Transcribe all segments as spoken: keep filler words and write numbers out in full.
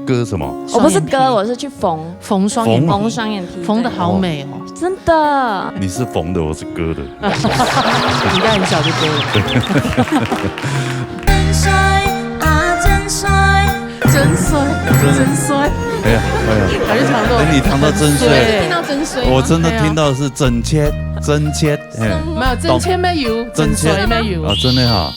割什么？我不是割，双眼皮。我是去缝，缝双眼皮。缝双眼皮，缝得好美哦。对。真的。你是缝的，我是割的。你应该很小就割了。真衰啊，真衰。真衰，真衰。哎呀，哎呀。感觉糖豆。哎，你糖豆真衰。对。听到真衰吗？我真的听到是真切，真切，哎。没有，真切没有，真切。真衰没有。哦，真的哈。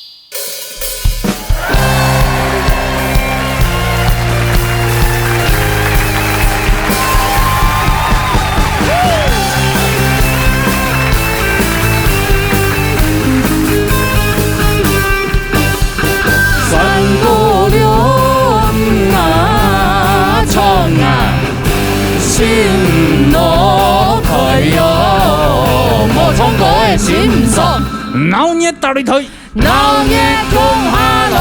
闹热大擂台。 闹热共下來。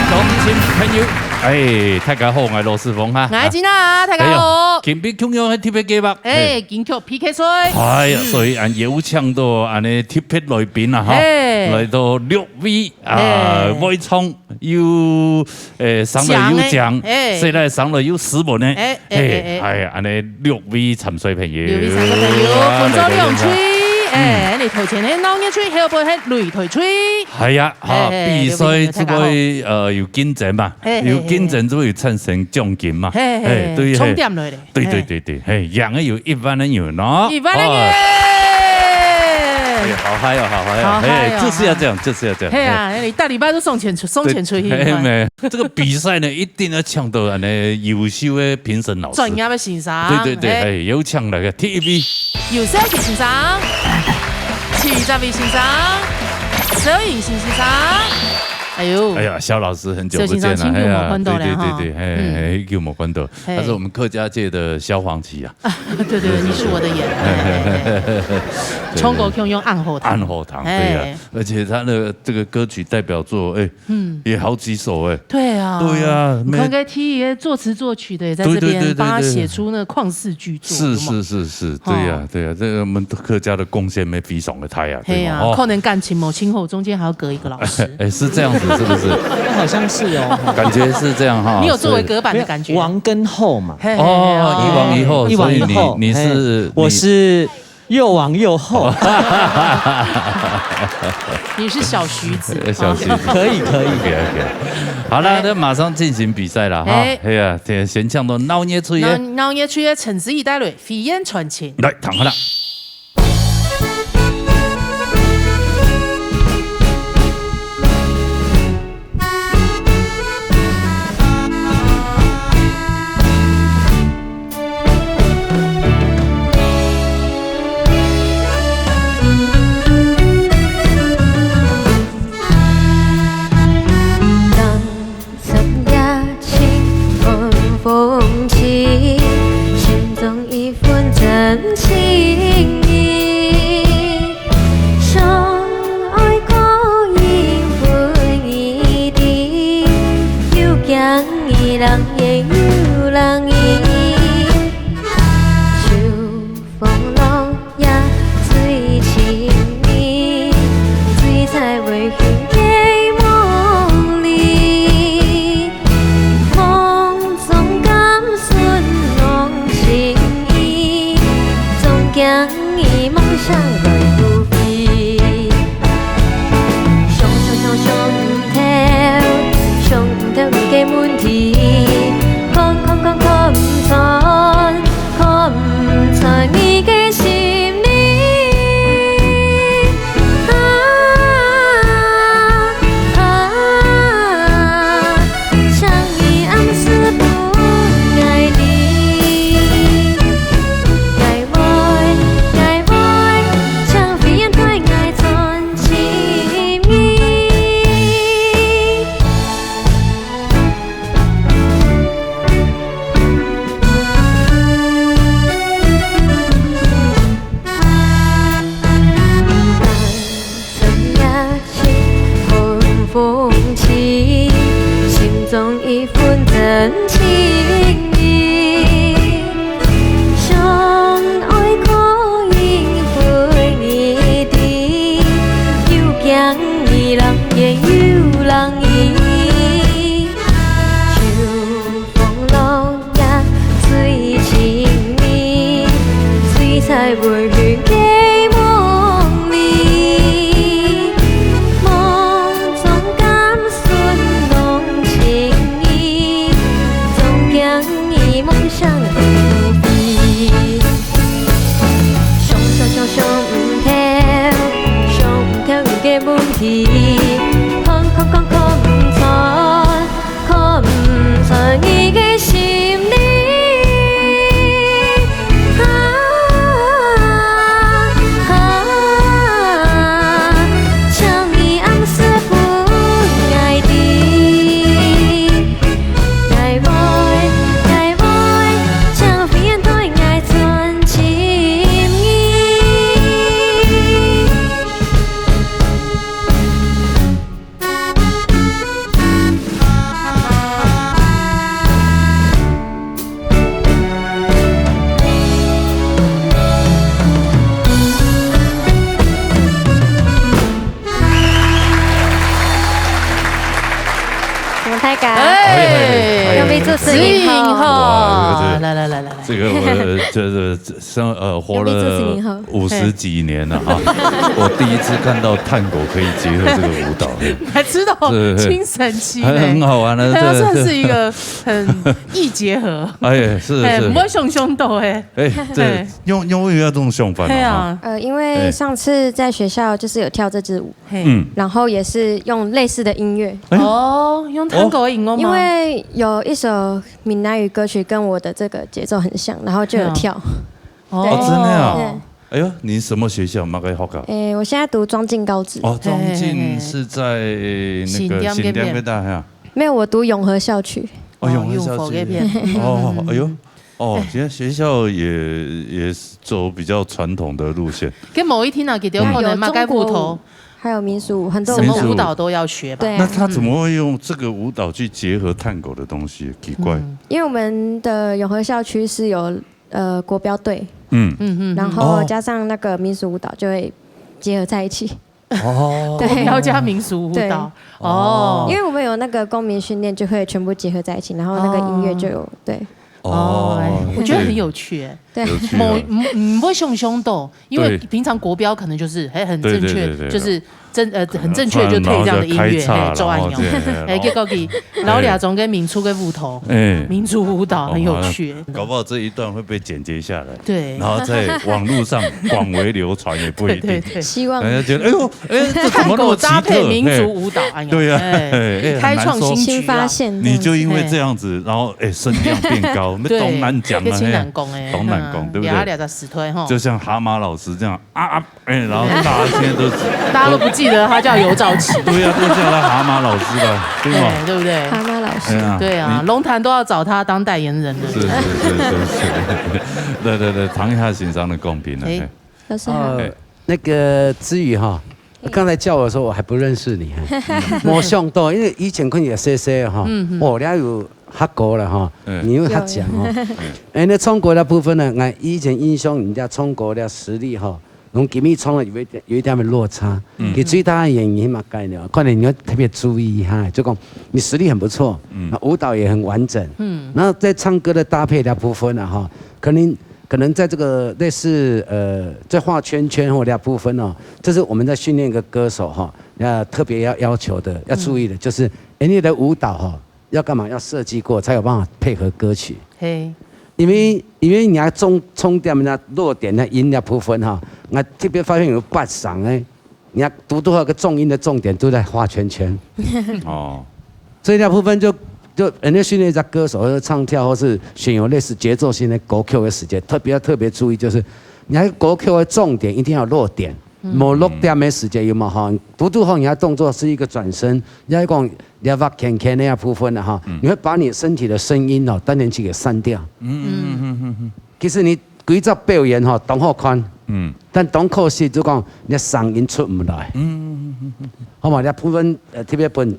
鄉親朋友，哎，大家好，𠊎係羅斯峰哈。𠊎係金娜，大家好。哎喲，今晡日共樣係特別計畫。哎，哎。金曲P K賽。哎呀，嗯。所以恁有請到恁呢特別來賓啊，哈。哎。來到六位啊，哎。會唱又，哎，生來又靚，靚的，哎。細倈生來又斯文的。哎，哎，哎，哎。哎，恁呢六位參賽朋友。六位參賽朋友，哎，分做兩隊，來，來，來。哎，嗯。你頭前係鬧熱隊，後背係擂台隊。 係啊，哈，嘿，嘿，比賽就會，呃，有競爭嘛，嘿，嘿，有競爭就會產生獎金嘛，嘿，嘿，嘿，對，嘿。充電落咧。對，對，嘿。對，對，嘿，贏个有一萬个銀哦。一萬个銀。哦。哎呀，好嗨哦，好嗨哦，好嗨哦，嘿，就是要這樣，就是要這樣，嘿啊，嘿。你大禮拜都送錢出，送錢出去。對，嘿，嘿，沒，這個比賽呢，一定要搶到恁呢優秀的評審老師。專業的先生，對，對，對，嘿。嘿，有請來个第一位。有請先生。 徐澤偉先生，蕭穎信先生。哎喲。哎呀，蕭老師很久不見了，蕭先生，真久無看到了哈。哎呀，對，對，對，對，嘿，嗯。嘿，久無看到。嘿。他是我們客家界的蕭煌奇啊。對，對，你是我的眼。嘿，嘿，嘿，嘿。對，對。唱歌共樣紅火堂。紅火堂，對呀。嘿。而且他的這個歌曲代表作，哎， 嗯。也好幾首欸。對啊。對啊，你看，沒，該T E作詞作曲的也在這邊，對，對，對，對，幫他寫出那曠世巨作，是，有沒有？是，是，是，對呀，哦。對呀，這個我們客家的貢獻沒比上的太啊，嘿啊，對嗎？哦。可能感情某親後中間還要隔一個老師。哎，是這樣子，是不是？好像是哦。感覺是這樣哈，你有作為隔板的感覺。所以沒有，王跟后嘛。嘿，嘿，嘿，哦，哦。一王一后，一王一后，所以你，你是，嘿，我是 又王又后。你是小徐子，呃，小徐子。啊。可以，可以。OK，OK。好啦，哎。那馬上進行比賽了哈。哎。哎呀，先，先請到鬧熱隊个。鬧，鬧熱隊个陳子怡帶來，飛燕傳情。來，聽好了。 深夜清風風起，心中一份真情意。相愛可以分離的，又驚伊冷也又冷意。秋風落 夜最親密，醉在微醺的夢裡，夢中甘醇濃情意，總驚伊夢想來不回。想，想，想，想毋透，想毋透你个問題，看，看，看，看大家，哎，有没有主持人好？哇，来来来来来，这个我就是像呃活了五十几年了哈，我第一次看到探戈可以结合这个舞蹈，还知道精神期呢，很好玩的，它算是一个很易结合，哎，是是，不会熊熊抖哎，哎，这用用为什么要这种想法？对啊，呃，因为上次在学校就是有跳这支舞，嗯，然后也是用类似的音乐，哦，用探戈音乐吗？因为有一首闽南语歌曲跟我的这个节奏很像，然后就有跳。哦，真的啊？对。哎呦，你什么学校？哪个学校？诶，我现在读庄敬高职。哦，庄敬是在那个新店那边大学。没有，我读永和校区。哦，永和校区。哦，哎呦，哦，现在学校也也是走比较传统的路线。跟某一天啊，给丢可能马盖布头。还有民俗舞，很多什么舞蹈都要学吧？对啊。那他怎么会用这个舞蹈去结合探戈的东西？奇怪。因为我们的永和校区是有呃国标队，嗯嗯嗯，然后加上那个民俗舞蹈就会结合在一起。哦，国标加民俗舞蹈，哦，因为我们有那个公民训练，就会全部结合在一起，然后那个音乐就有，对。哦，我觉得很有趣，对，有趣啊。某嗯嗯，我想想到，因为平常国标可能就是哎很正确，就是正呃很正确就配这样的音乐，哎，做按钮，哎，结果给老李中跟民族的舞蹈，哎，民族舞蹈很有趣，搞不好这一段会被剪接下来，对，然后在网络上广为流传也不一定。对对对，希望大家觉得哎呦哎这怎么那么奇特？探戈搭配民族舞蹈，哎呀，对呀，哎，开创新局啊，新发现，你就因为这样子，然后哎声量变高，那东南讲啊，变新南宫哎，东南宫对不对？聊聊的死推哈，就像蛤蟆老师这样。 啊啊，哎，然后大家现在都大家都不记得他叫尤兆奇，对呀，都叫他蛤蟆老师了，对吗？对不对？蛤蟆老师，哎呀，对啊，龙潭都要找他当代言人了。是是是是是，对对对，唐一下先生的公平了。哎，老师好。呃，那个子瑜哈，刚才叫我的时候我还不认识你，哈，没想到，因为以前看你的 C C 哈，嗯嗯，哦，你还有 学过了哈，你有学讲哦。哎，那唱歌的部分呢，我以前印象人家唱歌的实力哈，同吉米唱的有一点有一点点落差。嗯，其实最大的原因嘛，概念，可能你要特别注意一下，就讲你实力很不错，嗯，那舞蹈也很完整，嗯，然后在唱歌的搭配的部分呢，哈，可能可能在这个类似呃，在画圈圈或者部分哦，这是我们在训练一个歌手哈，要特别要要求的，要注意的，就是哎，你的舞蹈哈。 要干嘛？要设计过才有办法配合歌曲。嘿，因为因为你要重重点那落点那音那部分哈，我特别发现有八声哎，你要独独那个重音的重点都在画圈圈。哦，所以那部分就就人家训练一下歌手或者唱跳或是选有类似节奏型的歌曲的时间，特别要特别注意，就是你那个歌曲的重点一定要落点，没落点的时间有没有哈？独独好你要动作是一个转身，要讲 你要挖圈圈那部分的哈，你会把你身体的声音哦，当然去给删掉。嗯嗯嗯嗯。其实你规则表演哈，当好看，嗯，但当可惜就讲你的声音出不来。嗯嗯嗯嗯。好嘛，你部分呃特别本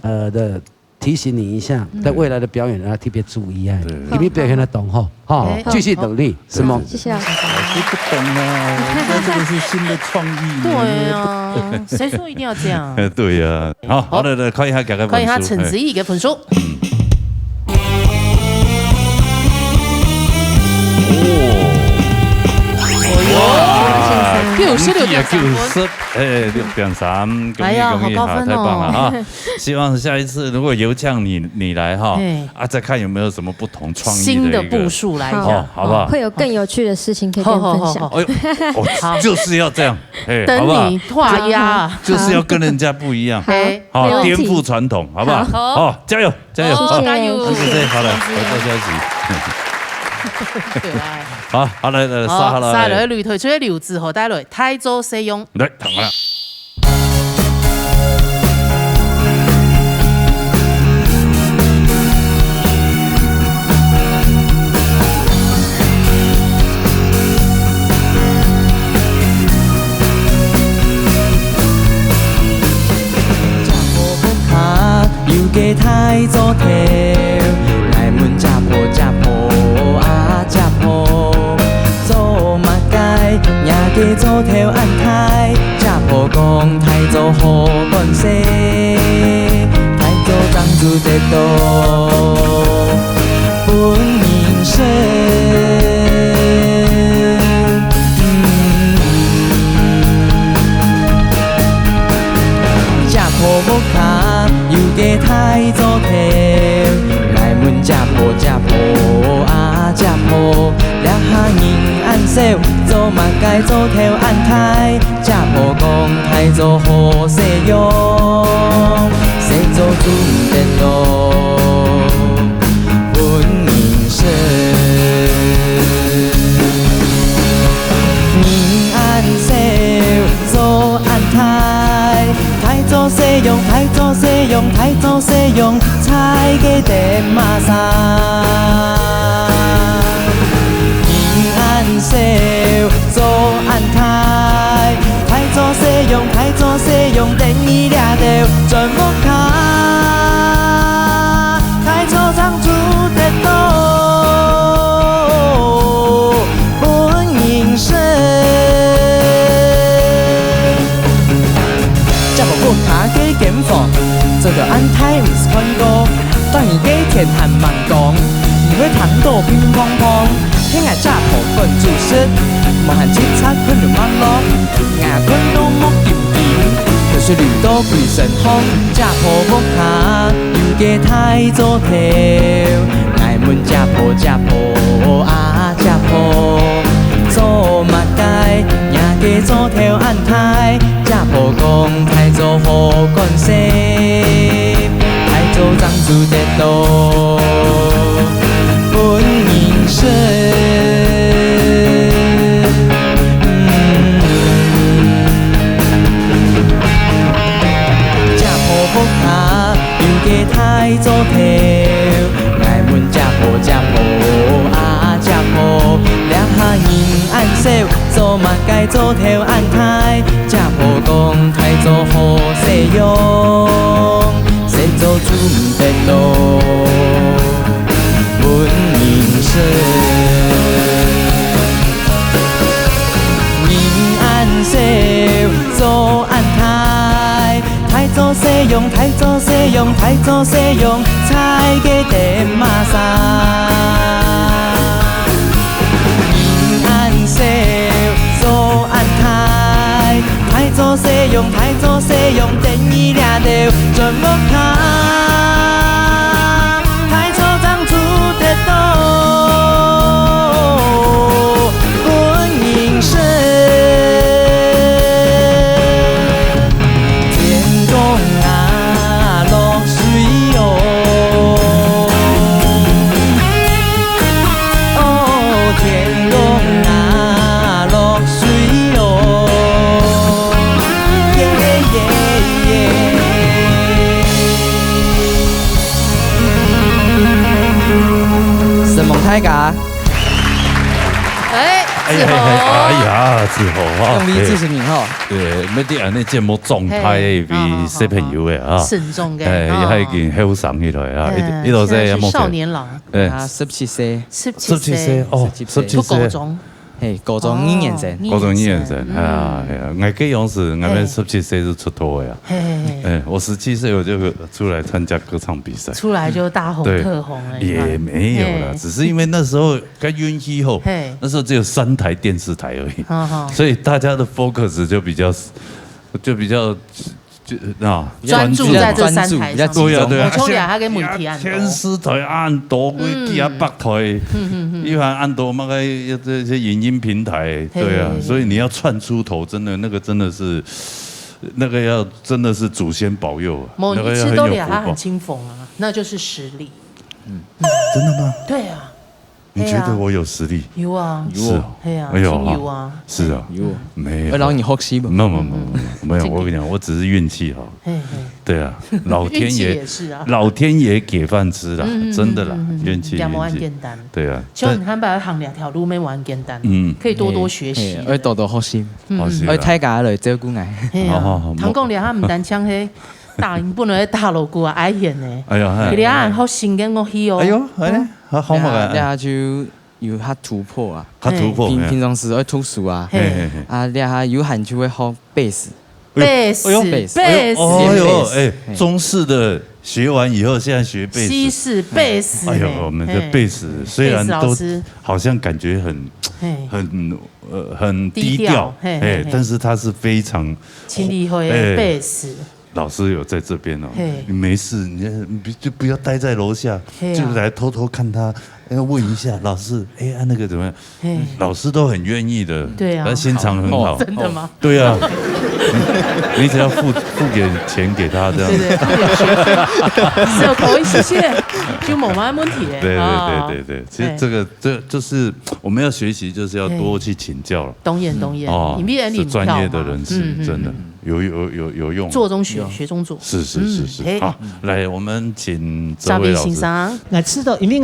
呃的提醒你一下，在未来的表演要特别注意啊，因为表演的懂哈，哈，继续努力，是吗？谢谢老师。老师不懂啊，我觉得这个是新的创意。对啊，谁说一定要这样？对呀， 好，好的，来看一下，看一下陈子怡个分数。哦，哇，九十六点三分，九十，哎，六点三，恭喜恭喜哈，太棒了哈！希望下一次如果有请你你来哈，啊，再看有没有什么不同创意的一个新的步数来讲，好不好？会有更有趣的事情可以跟你分享。哎呦，就是要这样，哎，好不好？等你画押，就是要跟人家不一样。 好，颠覆传统，好不好？好，加油，加油！哦，加油！谢谢，好了，好，大家一起。好，好来来，好，下来，下来，女退出个刘子豪带来《太早使用》。来，躺下。大做頭，𠊎問姐婆，姐婆啊姐婆，這下人恁少，做麼个做頭恁大？姐婆講大做好勢用，細做做毋得咯，分人食。人恁少，做恁大，大做細用，大做細用，大做細用，菜个得麼儕？人恁少，做恁大，大做細用，大做細用，等於這兜全屋下，大做正煮得到，分人食。 姐婆屋下个間房，做到恁大毋識看過，當然个天還蠻光，毋會聽到乒乓乓。係𠊎姐婆本主食，無閒直掣睏就吂落。𠊎睏到目金金，口水流到歸身項。姐婆屋下有个大灶頭，𠊎問姐婆，姐婆啊姐婆，做麼个若个灶頭恁大？ 姐婆講大灶好管食，大灶正煮得到分人食。姐婆屋下有个大灶頭，𠊎問姐婆，姐婆啊姐婆，這下人恁少， 做麼个灶頭恁大？姐婆講大灶好勢用，細灶煮毋得咯，分人食。人恁少，灶恁大， 大灶細用，大灶細用，大灶細用，菜个得麼儕？人恁少，灶恁大，大灶細用，大灶細用，等於這兜全屋下，大灶正煮得到 分人食。天公啊，落水哦，哦，天公啊，落水哦，耶耶耶。承蒙大家。 哎，哎呀，志宏。哎呀，志宏啊，用力支持你吼。對，對，乜得恁呢節目狀態，嘿，比小朋友个啊。哦，哦，哦。慎重个，哎，哦。佢已經後生起來啊，嗯，一，一路在現在是少年郎。哎。啊，十七歲。十七歲。十七歲，哦，十七歲。十七歲。讀高中。嘿，高中二年生。哦，高中二年生，二年生，嗯。哎呀，哎呀，𠊎个樣子，𠊎个十七歲就出道个呀。嘿。嘿，嘿，嘿。哎，我十七歲我就出來參加歌唱比賽。出來就大紅特紅了，對，你看。也沒有啦，嘿。只是因為那時候 該運氣好，嘿。那時候只有三台電視台而已，好，好。所以大家的focus就比較，就比較，就，啊，專注在這三台上。專注，比較集中。對啊，對啊。我從來還跟媒體按摩。電視台恁多，嗯。幾啊百台，嗯，嗯，嗯。一般恁多，那個，這些影音平台，嘿，對啊，嘿，嘿。所以你要竄出頭，真的，那個真的是，那個要真的是祖先保佑啊，無，那個要很有福報。你一直都倈仔很清風啊，那就是實力。嗯。真的嗎？對啊。 你覺得我有實力？嘿啊。有啊。有哦。是哦。嘿啊，哎呦，真有啊。是啊。有哦。沒有。會讓你學習吧。沒有，沒有，沒有，沒有，沒有，嗯。我跟你講，我只是運氣好。嘿，嘿。對啊，老天爺，運氣也是啊。老天爺給飯吃啦，嗯，嗯，真的啦，嗯，嗯，嗯，運氣，也無恁簡單。運氣。對啊，像你看，但，白行這條路，也無恁簡單。嗯。可以多多學習。嘿，嘿，愛多多學習。嗯，嗯。學習啦。愛大家來照顧𠊎。嘿啊，好，好，好，聽講這下毋單淨係大，本來大鑼鼓啊，愛演呢。哎呀，嘿。佢這下學新个樂器哦。哎呦，哎，嗯。 好，好嘛个。這下，這下就有較突破啊。較突破，平，嘿。平常時愛讀書啊。嘿，嘿，嘿。啊，這下有閒就會學貝斯。哎呦，哎呦，貝斯，貝斯。哎呦，哎呦，哎，嘿。中式的學完以後，現在學貝斯。西式貝斯呢。哎呦，我們的貝斯，嘿。雖然都貝斯老師。好像感覺很，嘿。很，呃，很低調，低調，嘿，嘿，嘿。但是它是非常，真厲害的，哎。貝斯。老师有在这边哦，嘿。你没事，你就不要待在楼下，嘿啊。就来偷偷看他，哎，问一下老师，哎，啊，那个怎么样？嘿。老师都很愿意的，对啊。他心肠很好。真的吗？对啊，你，你只要付，付点钱给他这样。对，对，付点学费，小扣一些些，就無麼个問題。对，对，啊。对，对，对，其实这个，哎。这就是我们要学习，就是要多去请教了。当然，当然，哦，因为你是专业的人士，嗯，嗯，真的。嗯。 有，有，有，有用。做中学，有。学中做。是，是，是，是。嗯，嘿。好，来，我们请哲伟老师。沙比先生。𠊎知道，因為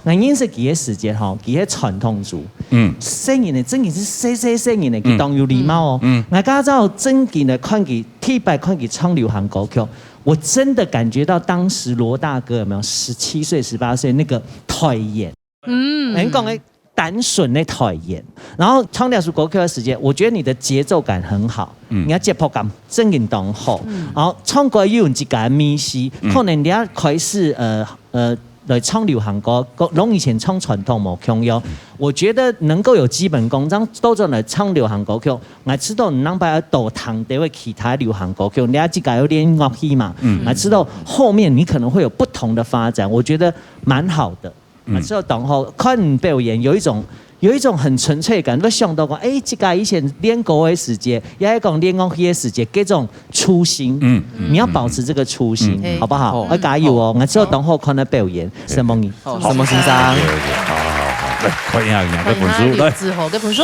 𠊎，𠊎認識佢个時節吼，佢係傳統組。嗯。細人仔，真个係細細細人仔，嗯。佢當有禮貌哦。嗯，嗯。𠊎今朝正經个看佢，第一擺看佢唱流行歌曲，我真的感覺到當時羅大哥有沒有十七歲、十八歲那個態度。 嗯。人講个單純个態度。然後唱這首歌曲个時節，我覺得你的節奏感很好，嗯。你个節拍感真个當好。嗯。然後唱歌又有自家个味緒，嗯。可能你要開始，呃，呃，來唱流行歌，跟，跟以前唱傳統無共樣。嗯。我覺得能夠有基本功，這樣倒轉來唱流行歌曲，𠊎知道你兩擺愛多聽兜个其他流行歌曲，你自家有練樂器嘛，嗯。𠊎知道後面你可能會有不同的發展，我覺得蠻好的。 嗯。啊，所以當好看表演，有一種，有一種很純粹感，會想到講，哎，自家以前練歌个時節，也係講練樂器个時節，這種初心，嗯，嗯，你要保持這個初心，嗯，嗯。好不好？嗯。要加油哦！嗯。𠊎知道當好看个表演，承蒙你。好，承蒙先生。OK，OK，好，好，好，來，看一下，兩个分數，來。看一下李志豪个分數。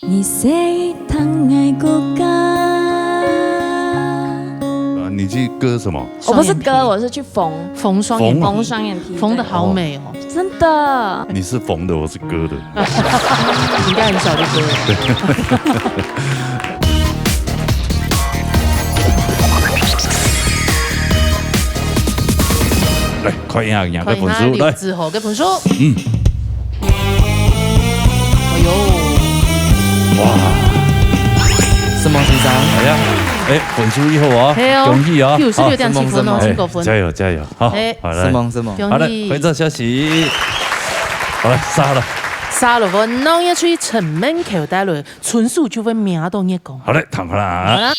你識聽𠊎个歌。啊，你去割什麼？我不是割，雙眼皮。我是去縫。縫雙眼皮。縫？縫雙眼皮，縫得好美哦。对。真的。你是缝的，我是割的。应该很小就割了。来，看一下两个分数，看一下来。李志豪个分数。嗯。哎呦。哇。承蒙先生。哎呀，哎，分数以后啊，系哦，恭喜啊，九十六点七分哦，好。真高分。哎，加油，加油，好，哎。好，来。承蒙，承蒙。恭喜。好了，回转消息。好了，杀了。杀了，我弄一吹城门口带了，纯属就会瞄到月光。好嘞，躺好了啊。好了。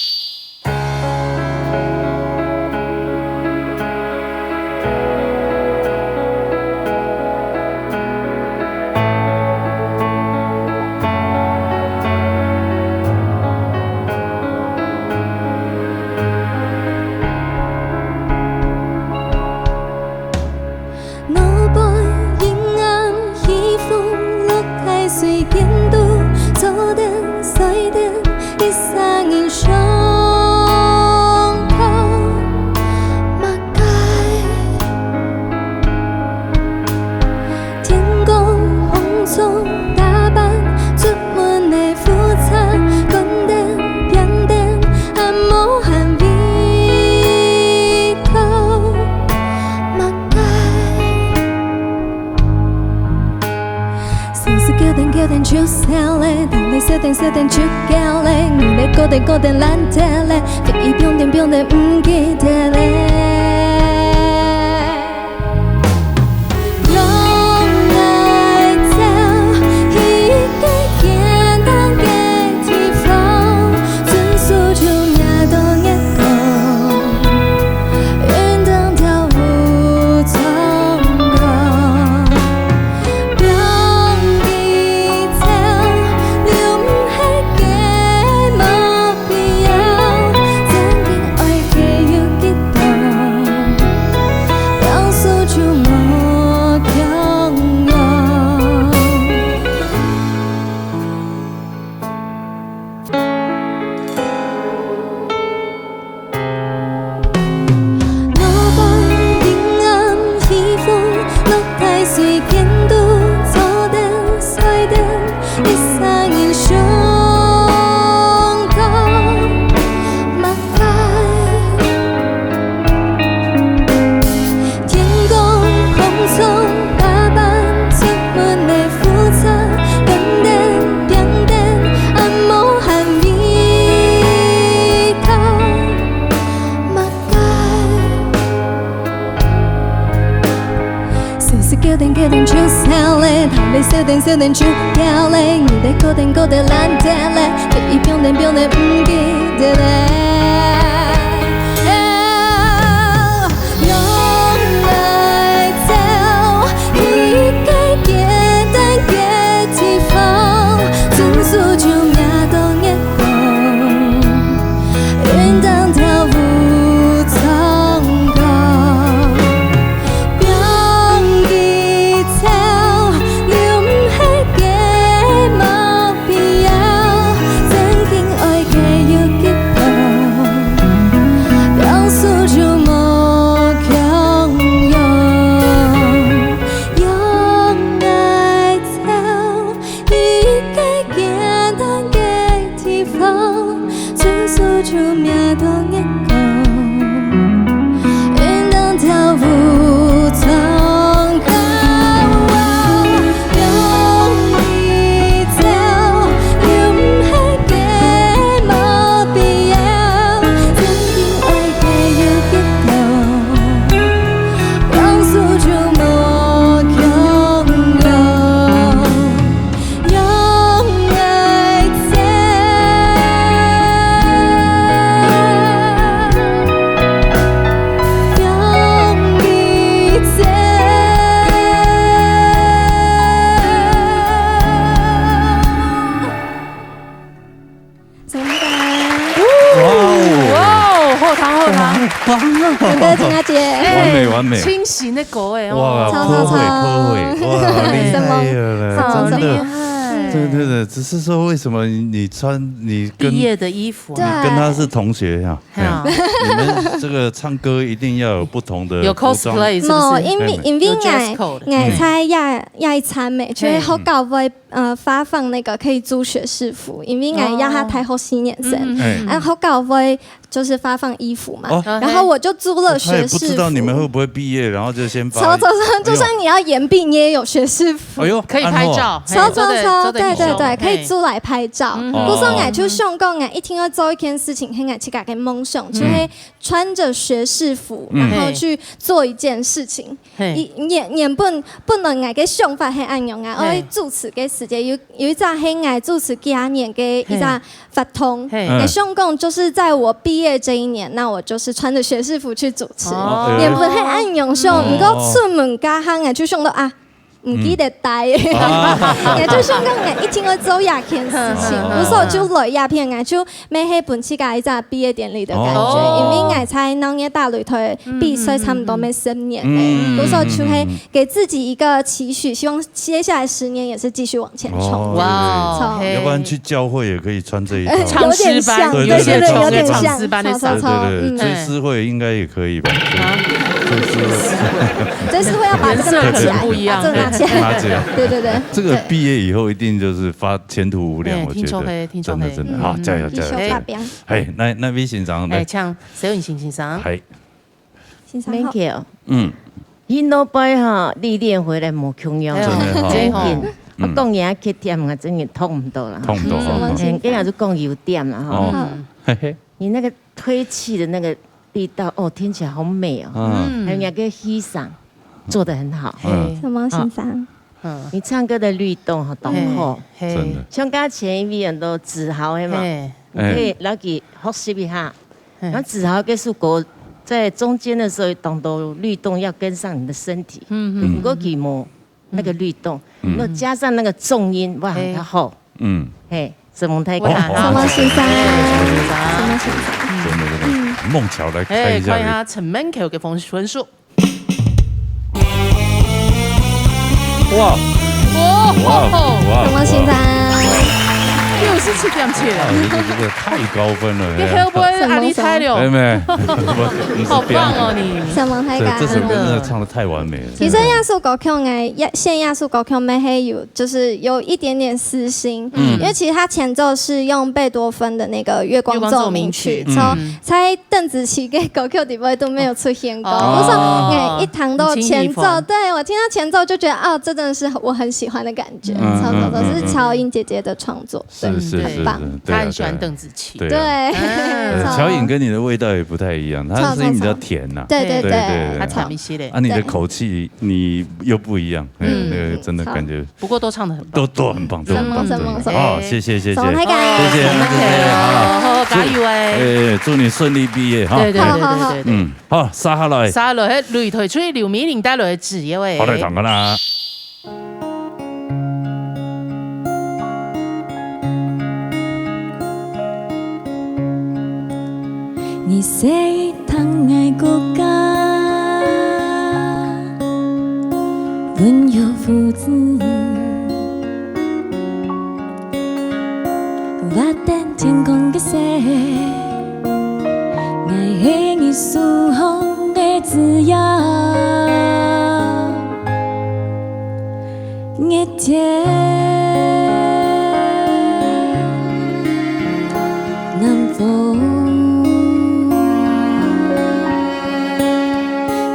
歌，金雅姐。完美，完美。清醒的歌哎，哇，哦。超，超，超。破坏，破坏，哇，厉害了啦，好真的。厉害。对，对，对，只是说为什么你穿，你跟，毕业的衣服啊。你跟他是同学呀？对啊。哎呀，你们这个唱歌一定要有不同的有服装。Cosplay 是不是？没有，因为，哎，因为有dress code。俺，俺在亚，亚裔餐美，就是学校会，呃，发放那个可以租学士服，因为俺亚裔大学四年生，嗯，嗯，嗯。哎。啊，学校会就是发放衣服嘛，哦。然后我就租了学士服。哦，他也不知道你们会不会毕业，然后就先发。超，超，超，就算你要延毕，你也有学士服。哎呦，可以拍照，按摩。超，超，超，按摩。对，对，对，可以租来拍照。嗯。故所，𠊎就想講，𠊎一定要做一件事情，係𠊎自家个夢想，就係穿著學士服，嗯。然後去做一件事情。嘿。一，原，原本，本來𠊎个想法係恁樣啊，嘿。𠊎主持个時節有，有一隻係𠊎主持幾下年个一隻活動。嘿。嗯。𠊎想講就是在我畢業這一年，那我就是穿著學士服去主持。哦。原本係恁樣想，哦。毋過出門該下，𠊎就想到啊， 毋記得帶。嗯。啊。𠊎就想講，𠊎一定愛做這件事情，嗯，嗯，嗯。故所就來這片，𠊎就乜係分自家一隻畢業典禮的感覺，哦。因為𠊎在鬧熱大擂台比賽差不多乜十年了，嗯，故所就係給自己一個期許，希望接下來十年也是繼續往前衝。哦，哇哦，對，對，對。嘿。要不然去教會也可以穿這一套。有點像，唱詩班，對，對，對，有些人有點像，唱詩班的衫。對，對，對，嗯。追思會應該也可以吧？啊。追思會。 真是會要把這個拿起來，顏色可能不一樣。把這個拿起來。拿起來。對，對，對。這個畢業以後一定就是發，前途無量，哎，我覺得。聽說嘿，聽說嘿。真的，真的。嗯。好，加油，加油，加油。繼續發表。嘿，那，那位先生呢？哎，請小雲行先生。嘿。先生好。Thank you。嗯。你老爸哈，歷練回來無共樣。哎呦，真的哈。真緊。嗯。我講你啊，缺點啊，真的通毋到啦。通毋到哈。嗯。嗯，今日就講優點啦，哈。哦。嗯。嘿嘿。你那個 推氣的那個力道，哦，聽起來好美哦。嗯。還有你那個氣聲，做得很好。嗯。什麼先生？嗯。你唱歌的律動哈，當好。嘿，嘿。真的。像剛才前一位很多子豪的嘛，嘿。你可以來給學習一下。嘿。然後子豪跟樹果在中間的時候，當多律動要跟上你的身體。嗯，嗯，嗯。不過佢無 那個律動，嗯。如果加上那個重音，哇，嘿。較好。嗯。嘿，沈蒙太太。哇，沈蒙先生，沈蒙先生。真的，真的。嗯。孟喬來看一下。哎，看一下陳孟喬个分，分數。哇。哇。哇，哇。沈蒙先生。六十七點七。啊，這個，這個太高分了，你會不會壓力太了？沒有，沒有。不，不是，好棒哦，你。沈蒙太太。這，這首歌真的唱得太完美了。 其實這首歌曲呢，這，選這首歌曲乜係有，就是有一點點私心，嗯。因為其實它前奏是用貝多芬的那個月光奏鳴曲，月光奏鳴曲。從，嗯。在鄧紫棋个歌曲裡背都沒有出現過。哦。我說，哎，一聽到前奏，已經離譜。對，我聽到前奏就覺得，哦，這真的是我很喜歡的感覺，嗯，超，超，超，嗯，嗯，是喬穎姐姐的創作，對，是，是，是，很棒。是，對啊，她很喜歡鄧紫棋。對啊。對。嗯。呃，超。喬穎跟你的味道也不太一樣，她的聲音比較甜吶。超，超，超。對，對，對，對，對，對。她甜一些嘞。啊，你的口氣，你又不一樣，哎，嗯。那個真的感覺不過都唱得很棒。都，都很棒，都很棒，真的，真的。真的。哦，謝謝，謝謝。沈蒙太太。謝謝，謝謝，好，好，加油哎。祝，哎，祝你順利畢業哈。對，對，對，對，對，對。好，好，好。嗯，好，接下來。接下來，係擂台出劉美玲帶來个《自由》哎。好，來聽看啦。 你細聽𠊎个歌，溫柔撫子，活在天空个星，𠊎係你手項个子夜。 月天，南風，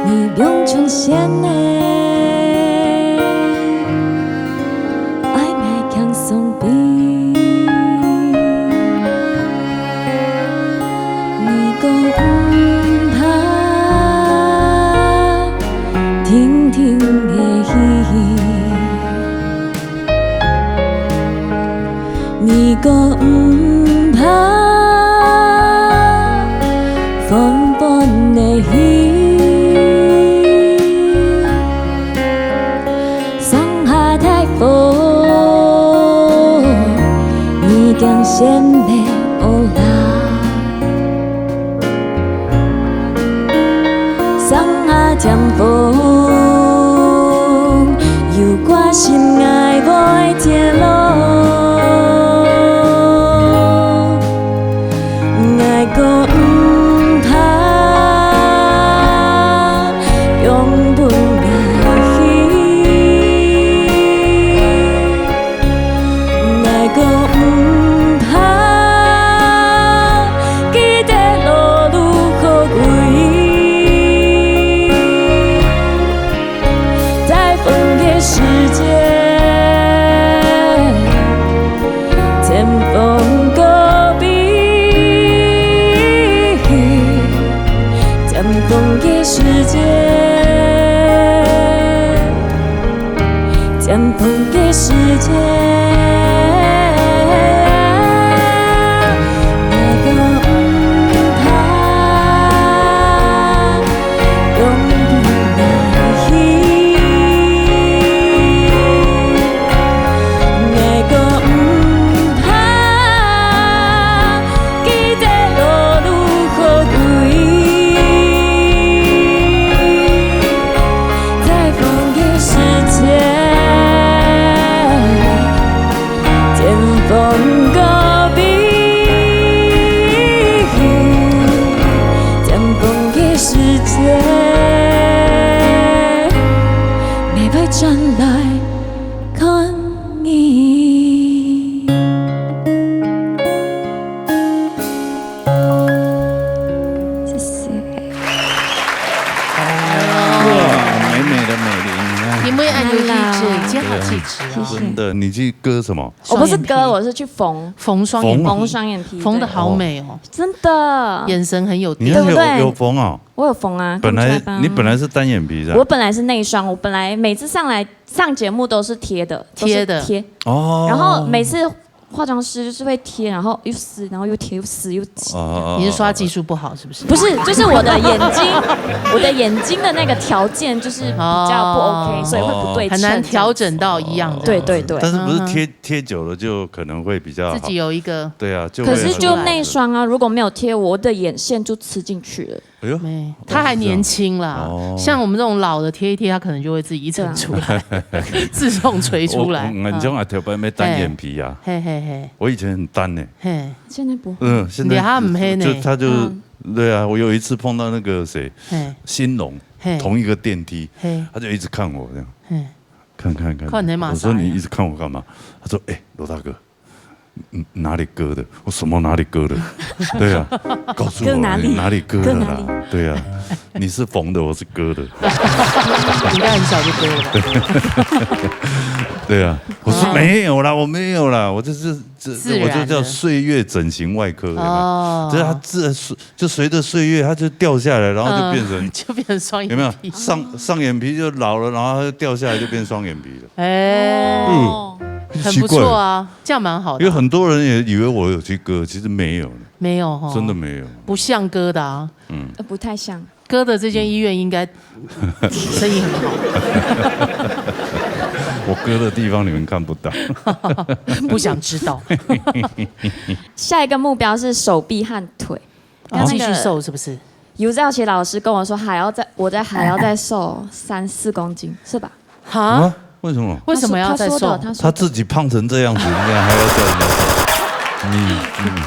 你兩重線呢，愛𠊎輕鬆飛。 你講毋怕，定定个雨。你講毋怕，紛紛个雨。 上下大雨，你驚先被我老。темп風又掛心愛袂跌落。愛過毋怕，用分𠊎去。愛過毋怕，記得路路好行。在風的世界， 前方告別，前方的世界，前方的世界。 用力量去，愛過毋怕，記得路路好行。在風的世界， 前方告別，前方的世界，愛會轉來看你。謝謝。哇，美美的美玲，你看。你妹恁有氣質，真好氣質哦。謝謝。真的，你去割什么？我不是割，双眼皮我是去缝缝双眼皮，缝缝双眼皮，缝的好美哦，真的。眼神很有你那有调。对不对有缝哦？我有缝啊，本来看不出来吧你本来是单眼皮的啊我本来是内双，我本来每次上来上节目都是贴的，都是贴的贴，哦，然后每次化妆师就是会贴，然后又撕，然后又贴，又撕又贴。哦哦哦你是说他技术不好是不是？不是，就是我的眼睛，我的眼睛的那个条件就是比较不 OK，、哦所以会不对称，很难调整到一样的。对对对。但是不是贴贴久了就可能会比较好自己有一个对啊，就会可是就很内双啊，如果没有贴，我的眼线就吃进去了。哎呦，没，他还年轻啦。哦像我们这种老的贴一贴，他可能就会自己一层出来，自动垂出来。我我你讲啊，头发没单眼皮啊，嘿嘿嘿我以前很单呢，嘿，现在不会。嗯，现在你还很黑呢就他就嗯对啊，我有一次碰到那个谁，嘿新龙嘿同一个电梯，嘿他就一直看我这样，嘿，看看看，看你在骂啥呀我说你一直看我干嘛？他说哎，罗大哥。嗯，哪里割的？我什么哪里割的？对啊，告诉我割哪里你哪里割的啦割哪里？对啊，你是缝的，我是割的。应该很小就割了吧？对啊，我说没有啦，我没有啦，我就是这自然的我就叫岁月整形外科的嘛，哦，就是它自就随着岁月，它就掉下来，然后就变成嗯就变成双眼有没有皮？上上眼皮就老了，然后它就掉下来就变双眼皮了。哎，哦，很不错啊，这样蛮好的。因为很多人也以为我有去割，其实没有，没有哈，真的没有。不像割的啊。呃不太像。割的这间医院应该生意很好，我割的地方你们看不到。不想知道。下一个目标是手臂和腿。哦继续瘦是不是？尤兆奇老师跟我说，还要再，我再还要再瘦三四公斤，是吧？哈，啊？为什么？为什么要再瘦他说的，？他说他自己胖成这样子，你还要叫人家瘦？你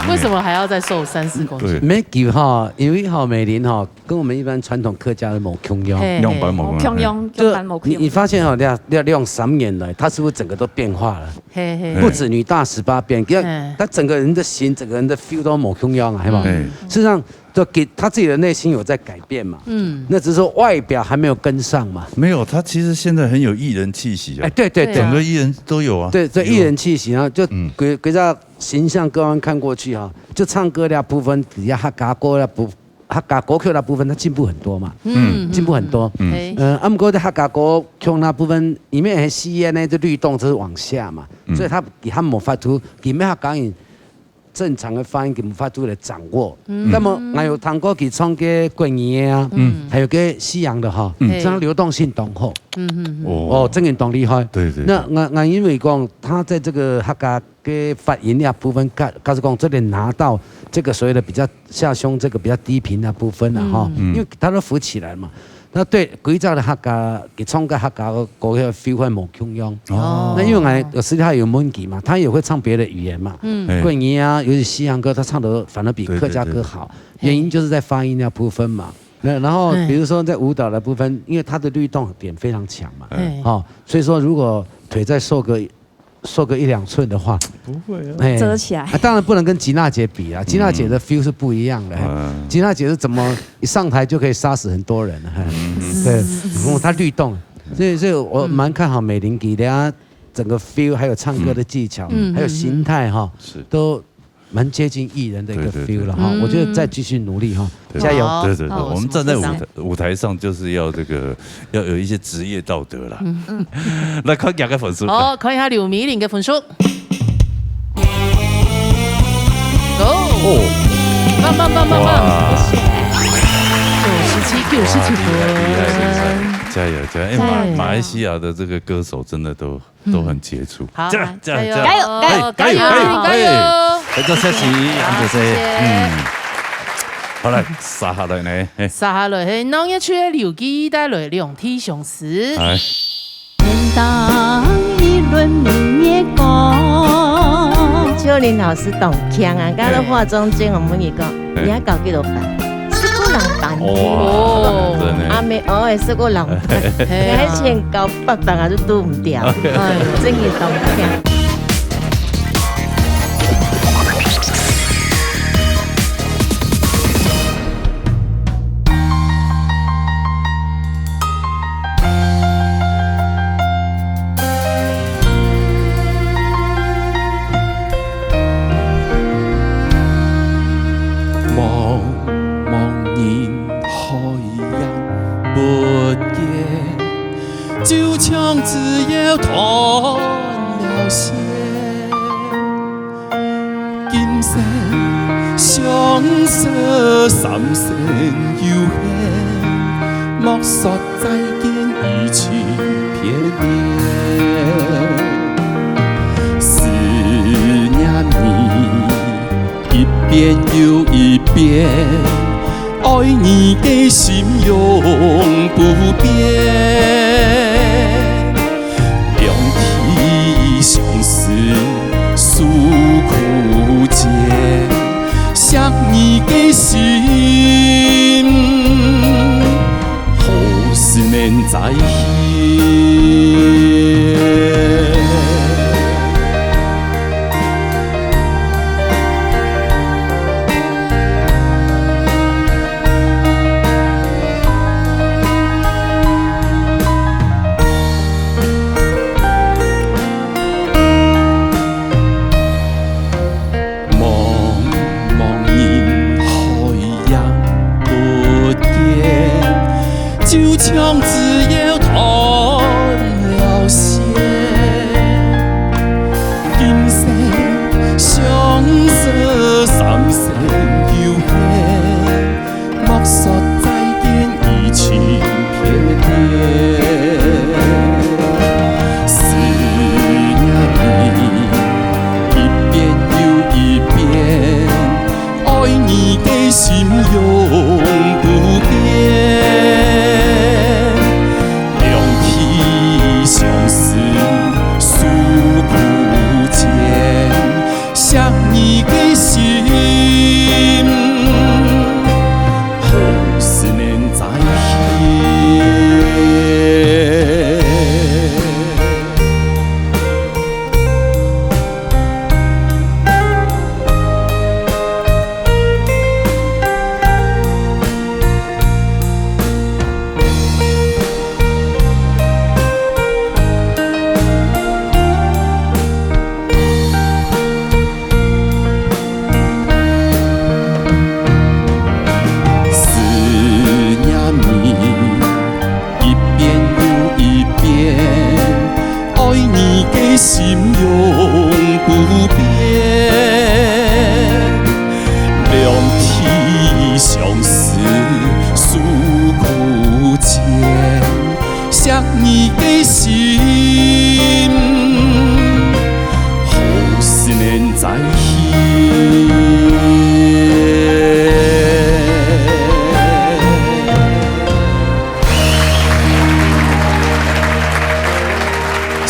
为什么还要再瘦三四公斤？对？没救哈，因为哈美玲哈跟我们一般传统客家的某共样，嘿样板毛我共样，就共板无共样。你你发现哈，两两两三年来，她是不是整个都变化了？嘿嘿，不止女大十八变，因为嗯她整个人的形，整个人的 feel 都某共样啊，是吧？哎，事实上，就给她自己的内心有在改变嘛。嗯，那只是说外表还没有跟上嘛。没有，他其实现在很有艺人气息啊哎，。对对对对啊整个艺人都有啊。对，这有啊艺人气息，然后就嗯给给这形象各方看过去哈，就唱歌那部分，底下客家歌那部客家歌曲那部分，他进步很多嘛，嗯进步很多。嗯哎，呃，啊，毋过在客家歌曲那部分，因为系系呢，这律动这是往下嘛，所以他佢还无法度，佢没法讲正常的发音，佢无法度来掌握。那么还有听过佢唱个国语的啊，还有个西洋的哈，嗯这样流动性当好，嗯嗯哦，真个当厉害。对对，那那那因为讲他在这个客家个发音那部分，假假使讲这里拿到这个所谓的比较下胸这个比较低频那部分了哈，因为他都浮起来嘛。那對，歸隻个客家，佢唱个客家歌，歌个feel會無共樣。哦。那因為𠊎有私底下有問佢嘛，他也會唱別的語言嘛，嗯。嘿。國語啊，尤其西洋歌，他唱得反而比客家歌好。對，對，對。原因就是在發音那部分嘛。那然後比如說在舞蹈的部分，因為他的律動點非常強嘛，嘿。哦，所以說如果腿再瘦個瘦個一兩寸的話，不會啊。哎，遮起來。啊，當然不能跟吉娜姐比啦，吉娜姐的feel是不一樣的。嗯。吉娜姐是怎麼一上台就可以殺死很多人的？嗯。對，嗯，她律動，所以，所以我蠻看好美伶姐，等下整個feel，還有唱歌的技巧，嗯。還有形態哈，是。都蠻接近藝人的一個feel了哈。對，對，對。我覺得再繼續努力哈，對。加油。好，對，對，對，好，我們站在舞台，舞台上就是要這個，要有一些職業道德啦。嗯。來看幾個分數。好，看一下劉美伶个分數。Go！哦。棒棒棒棒棒！哇。九十七，九十七分。哇，厲害，厲害，厲害。加油，加油！哎，馬，加油。馬來西亞的這個歌手真的都，都很傑出。好，加油，加油，加油！加油，加油，加油，加油！加油！加油！來，多謝你，好，謝謝。嗯。好，來，接下來呢？嘿。接下來，嘿，農業區个劉記帶來兩題相思。哎。 秋林老師當強啊，剛剛化妝間，我問你講，嘿。你還搞幾多班？十個人班。哇，哦。真的。阿妹，哦，十個人班，嘿啊。你還想搞八班啊，就堵毋掉。哎。真个當強。 茫茫人海仰不見，就像只有斷了線。 今生相識三生有幸，莫說再見，一去便了。思念你，一遍又一遍， 愛你个心永不變，兩地相思訴苦間，惜你个心，何時能再現？ 茫茫人海仰不見，就像只有斷了線。今生相識三生有幸， 莫說再見，一去便了。思念你，一遍又一遍，愛你个心永不變。兩地相思訴苦間， 惜你个心，何時能再現？思念你，一遍又一遍，愛你个心永不變。兩地相思訴苦間， 惜你个心，何時能再現？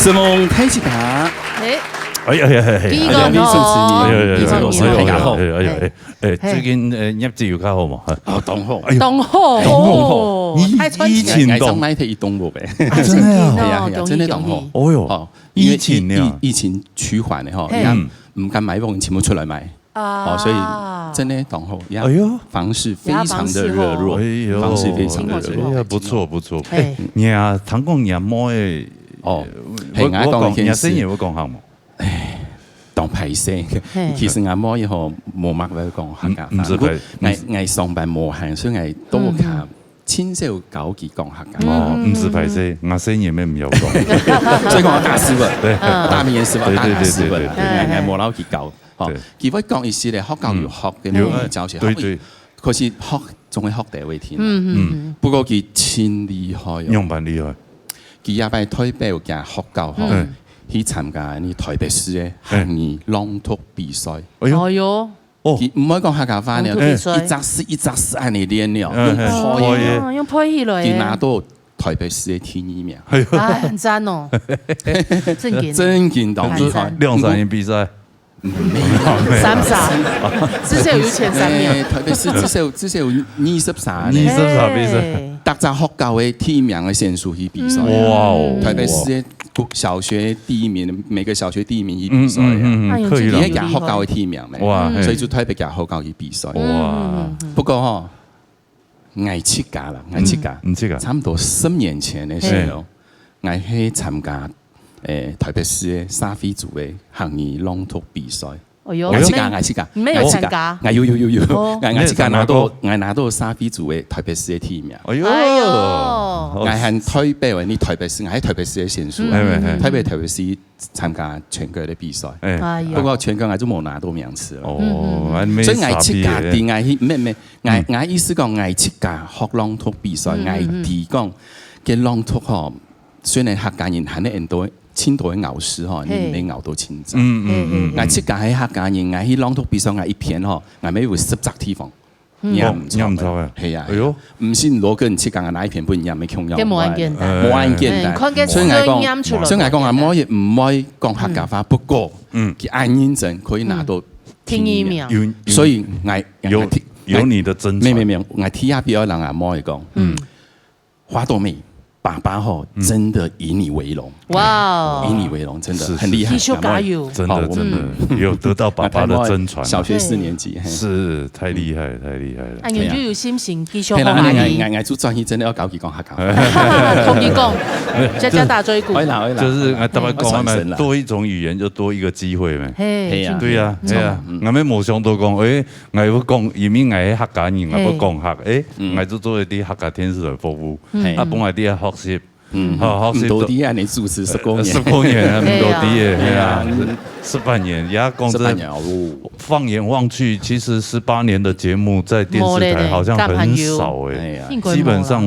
承蒙大自家。哎，哎呀呀呀呀！第一个喏，哎呀呀呀呀！第一个喏，哎呀哎呀哎呀哎呀！哎，最近呃业绩有较好无？哦，当好。哎呦，当好，当好，哦，你太传奇了。疫情当，买一当无呗。啊，真的啊？真的哦，哎呀哎呀，恭喜恭喜！真的当好。哦哟，哦，因为疫情呀，疫疫情趋缓了哈，嘿，人家毋敢买，已经全部出来买。 哦，所以真的当好，呀，哎呦，房市非常的热络，哎呦，房市非常的热络。哎呀，不错不错。哎，你啊，听讲你阿妹，哦，嘿，我我讲，你阿生也会讲客吗？哎，当歹势，嘿，其实阿妹吼，无乜会讲客家话，毋是歹，我，我上班无闲，所以我多看，亲手教佢讲客家话。哦，毋是歹势，阿生也没有讲。所以讲我大师傅，对，大明师傅，对对对大师傅啦，对对对对对，哎，哎，无老佢教。 吼，对，佢會講一些咧，學校有學个母語教學，對對，可是學總會學得會聽。嗯嗯嗯。不過佢真厲害哦。仰般厲害？佢也擺代表佢學校吼，嗯，去參加你台北市个客語朗讀比賽。哎喲，哎喲，哦，佢毋會講客家話呢，朗讀比賽，一隻字一隻字恁樣練了，嗯，用背个，嗯，用背起來个。佢拿到台北市个第二名。哎喲，啊，很讚哦，正經，正經當厲害。兩三年比賽。 三十，至少有前三名。哎，台北市至少至少有二十三呢。二十三比賽。嘿，逐隻學校个第一名个選手去比賽。哇哦！台北市个國小學第一名，每個小學第一名去比賽啊。嗯嗯嗯嗯，哎喲，可以了。這個也厲害。你也學校个第一名咩？哇，嘿。所以就台北也學校去比賽。哇。嗯嗯嗯。不過吼， 𠊎自家啦，𠊎自家，嗯，你自家。差不多十年前个時候，嗯，𠊎去參加，誒，台北市个社會組个客語朗讀比賽。哎喲，𠊎自家，哎喲，𠊎自家，你沒有參加？𠊎自家，𠊎有有有有，哦。𠊎，𠊎自家拿到，你也參加過？𠊎拿到社會組个台北市个第一名。哎喲，哎喲，𠊎還代表你台北市，𠊎係台北市个選手啊，嗯嗯嗯。台北，台北市參加全國个比賽。哎。哎喲。不過全國𠊎就無拿到名次了。哦，嗯嗯嗯。還沒所以𠊎自家，差別。對，𠊎去，沒，沒， 𠊎，嗯。𠊎意思講，𠊎自家學朗讀比賽，嗯，嗯，嗯。𠊎知講，該朗讀吼，雖然客家人還係很多，盡多个咬字吼，你，嘿，毋會咬到清楚。嗯嗯嗯。嗯嗯。𠊎自家係客家人，𠊎去朗讀比賽，𠊎一篇吼，𠊎乜有十隻地方，嗯。唸毋著个。哦，唸毋著个。係啊，哎喲。毋信羅哥你自家拿一篇分人唸，乜共樣。該無恁簡單。哎。無恁簡單。哎，看該所以𠊎講，字唸出來。所以𠊎講啊，無也毋會講客家話，嗯。不過，嗯。佢恁認真，可以拿到 第一名。有，有，所以𠊎，有，𠊎第，有你的真傳。沒，沒，沒，𠊎第一遍愛同阿妹講，嗯。花朵妹，爸爸吼，嗯。真的以你為榮。哇哦。以你為榮，真的，是，很厲害，是，是。繼續加油。阿妹。真的，好，我，真的，嗯。有得到爸爸的真傳啊。小學四年級，嘿。是，太厲害，太厲害了。哎，你就有信心繼續學下去。嘿啦，𠊎，𠊎，𠊎就轉去真的愛教佢講客家話。同佢講，家家打嘴鼓。會啦，會啦。就是，哎，大家講，會傳承啦。多一種語言就多一個機會嘛。嘿，嘿呀。真的。對呀，嗯。嘿呀。 嗯。𠊎乜無想到講，誒，𠊎會講，因為𠊎係客家人，𠊎會講客，嘿。誒，嗯。𠊎就做一啲客家電視台服務，嗯。啊，本來在學習，嗯。吼，學習毋多知啊，你主持十多年。呃，十多年啊，毋多知个，嘿啊。係啊，嗯。十八年，也講真，十八年哦。放眼望去，其實十八年的節目在電視台好像很少誒。無咧，根本有。哎呀。應該無啦。基本上，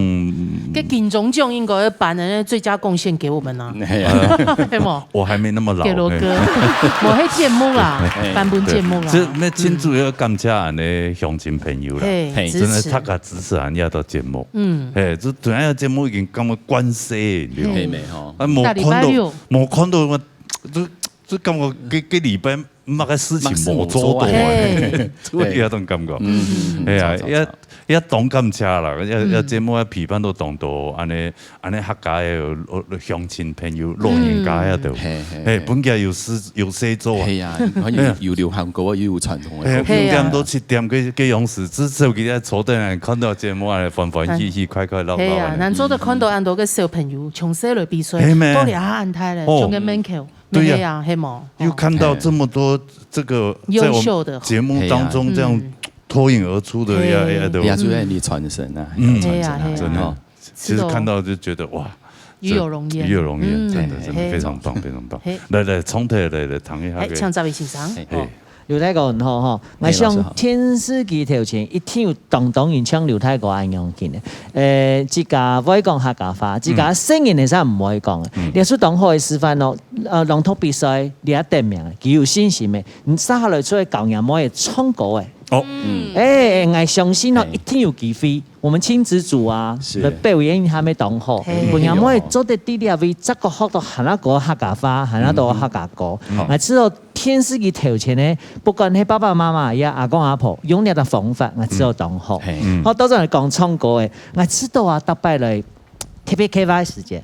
該金鐘獎應該要頒那最佳貢獻給我們啊。哎呀。對無？ 我還沒那麼老，給羅哥，嘿。無，係節目啦，嘿。頒分節目啦。對，這，那真主要感謝恁呢鄉親朋友啦，嘿，嘿。真的，支持。大家支持恁呢个節目。嗯。嘿，這突然个節目已經感覺慣勢了。嘿。嘿，沒吼。啊，無看到，大禮拜六。無看到，就，就感覺這，這禮拜麼个事情無做到。嘿。就有這種感覺。嗯，嗯，嗯，哎呀，著，著，著。也 也當感謝啦，也，嗯。也節目也陪伴到當多恁呢，恁呢客家个，呃，鄉親朋友、老人家遐都，嗯。嘿，嘿，嘿，嘿。本家有事，有事做啊。係啊，有，有流行歌，又有傳統个歌。嘿，嘿啊。本家都七點个，个樣子，至少佢在坐等看到節目啊，歡歡喜喜、快快樂樂啊。係啊，難做得看到恁多个小朋友，從細來比賽，嘿咩？到這下恁大咧，哦。像个面孔。 對呀。係啊，係無？又看到這麼多這個，在我們優秀的。節目當中這樣脫穎而出的，嘿。呀，呀，對吧？呀，主要你傳承啊，嗯。要傳承啊，係啊，係啊。真的，哦。其實看到就覺得，哇，與有榮焉。這，與有榮焉，嗯，真的，真的嘿。非常棒，非常棒。嘿。來，來，重頭來，來，談一下這个。哎，請這位先生。嘿。哦。 劉大哥你好吼，𠊎想，嘿，老師好。電視機頭前一定有當多人像劉大哥恁樣个，呃，自家會講客家話，自家細人个時毋會講个。嗯。這係當好个示範哦，呃，朗讀比賽，你也得名个，佢有信心个，你接下來出來教人妹个唱歌个，哦，嗯。哎，哎，𠊎相信哦，嘿。一定有機會。我們親子組啊，是。來表演下面當好。嘿。分阿妹做得在這位，再過學到還較多客家話，還較多客家歌。嗯。嗯。𠊎知道電視機頭前呢，不管係爸爸媽媽呀、阿公阿婆，用這个方法，𠊎知道當好。嘿。嗯。好，到這來講唱歌誒，𠊎知道啊，逐擺來，特別開會時間，